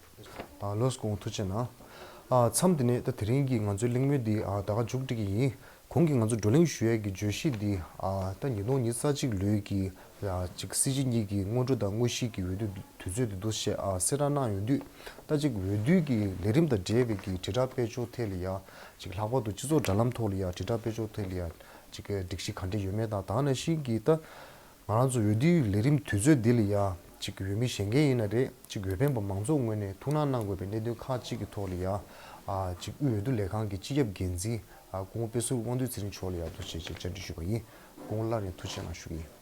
ད་ལོས་དགོངས་ཐུགས་ཆེ་གནང་། ཨ་མཚམས་འདི་ནས་ད་དེ་རིང་གི་ང་ཚོའི་གླེང་མོལ་འདི་ཨ་ད་ག་མཇུག་སྒྲིལ་གྱི་ཡིན། གོང་གི་ང་ཚོ་བགྲོ་གླེང་ཞུ་ཡས་ཀྱི་བརྗོད་གཞི་འདི་ཨ་ད་ཉིས་སྟོང་ཉི་ཤུ་རྩ་གཅིག་ལོའི་གི་ཨ་ཅིག་སྲིད་སྤྱི་གཉིས་ཀྱི་སྔོན་འགྲོ་དང་དངོས་གཞིའི་གི་འོས་བསྡུ་དུས་ཚོད་འདི་འདུག་ཞེས་ཨ་གསལ་བསྒྲགས་གནང་ཡོང་དུས། ད་ཅིག་འོས་བསྡུ་གི་ལས་རིམ་དང་འབྲེལ་བའི་གི་དྲིལ་བསྒྲགས་སྤེལ་ཕྱོགས་ཐད་ལ་ཡ་ཅིག་ལྷག་པར་དུ་སྤྱི་ཚོགས་དྲ་ལམ་ཐོག་ལ་ཡ་དྲིལ་བསྒྲགས་སྤེལ་ཕྱོགས་ཐད་ལ་ཡ་ཅིག་སྒྲིག་གཞི་ག་འདྲ་ཡོད་མེད་དང་དེ་ནང་བཞིན་གྱི་ད་ང་རང་ཚོ་འོས་བསྡུའི་ལས་རིམ་དུས་ཚོད་འདི་ལ་ཡ་ཅིག་འོས་མི་བཞེངས་མཁན་ཡིན་ན་རེད། ཅིག་འོས་འཕེན་པ་མང་ཚོགས་ངོས་ནས་ཐུགས་སྣང་གནང་དགོས་པའི་གནད་དོན་ཁག་ཅིག་གི་ཐོག་ལ་ཡ་ཨ་ཅིག་དབུས་འོས་བསྡུ་ལས་ཁང་གི་སྤྱི་ཁྱབ་འགན་འཛིན་ཨ་སྐུ་ངོ་དཔེ་ཟུར་དབང་འདུས་ཚེ་རིང་མཆོག་ལ་ཡ་ཐུགས་རྗེ་ཆེ་བཅར་འདྲི་ཞུས་པ་ཡིན། སྐུ་ངོ་སླར་ཡང་ཐུགས་རྗེ་གནང་ཞུ་གི་ཡིན།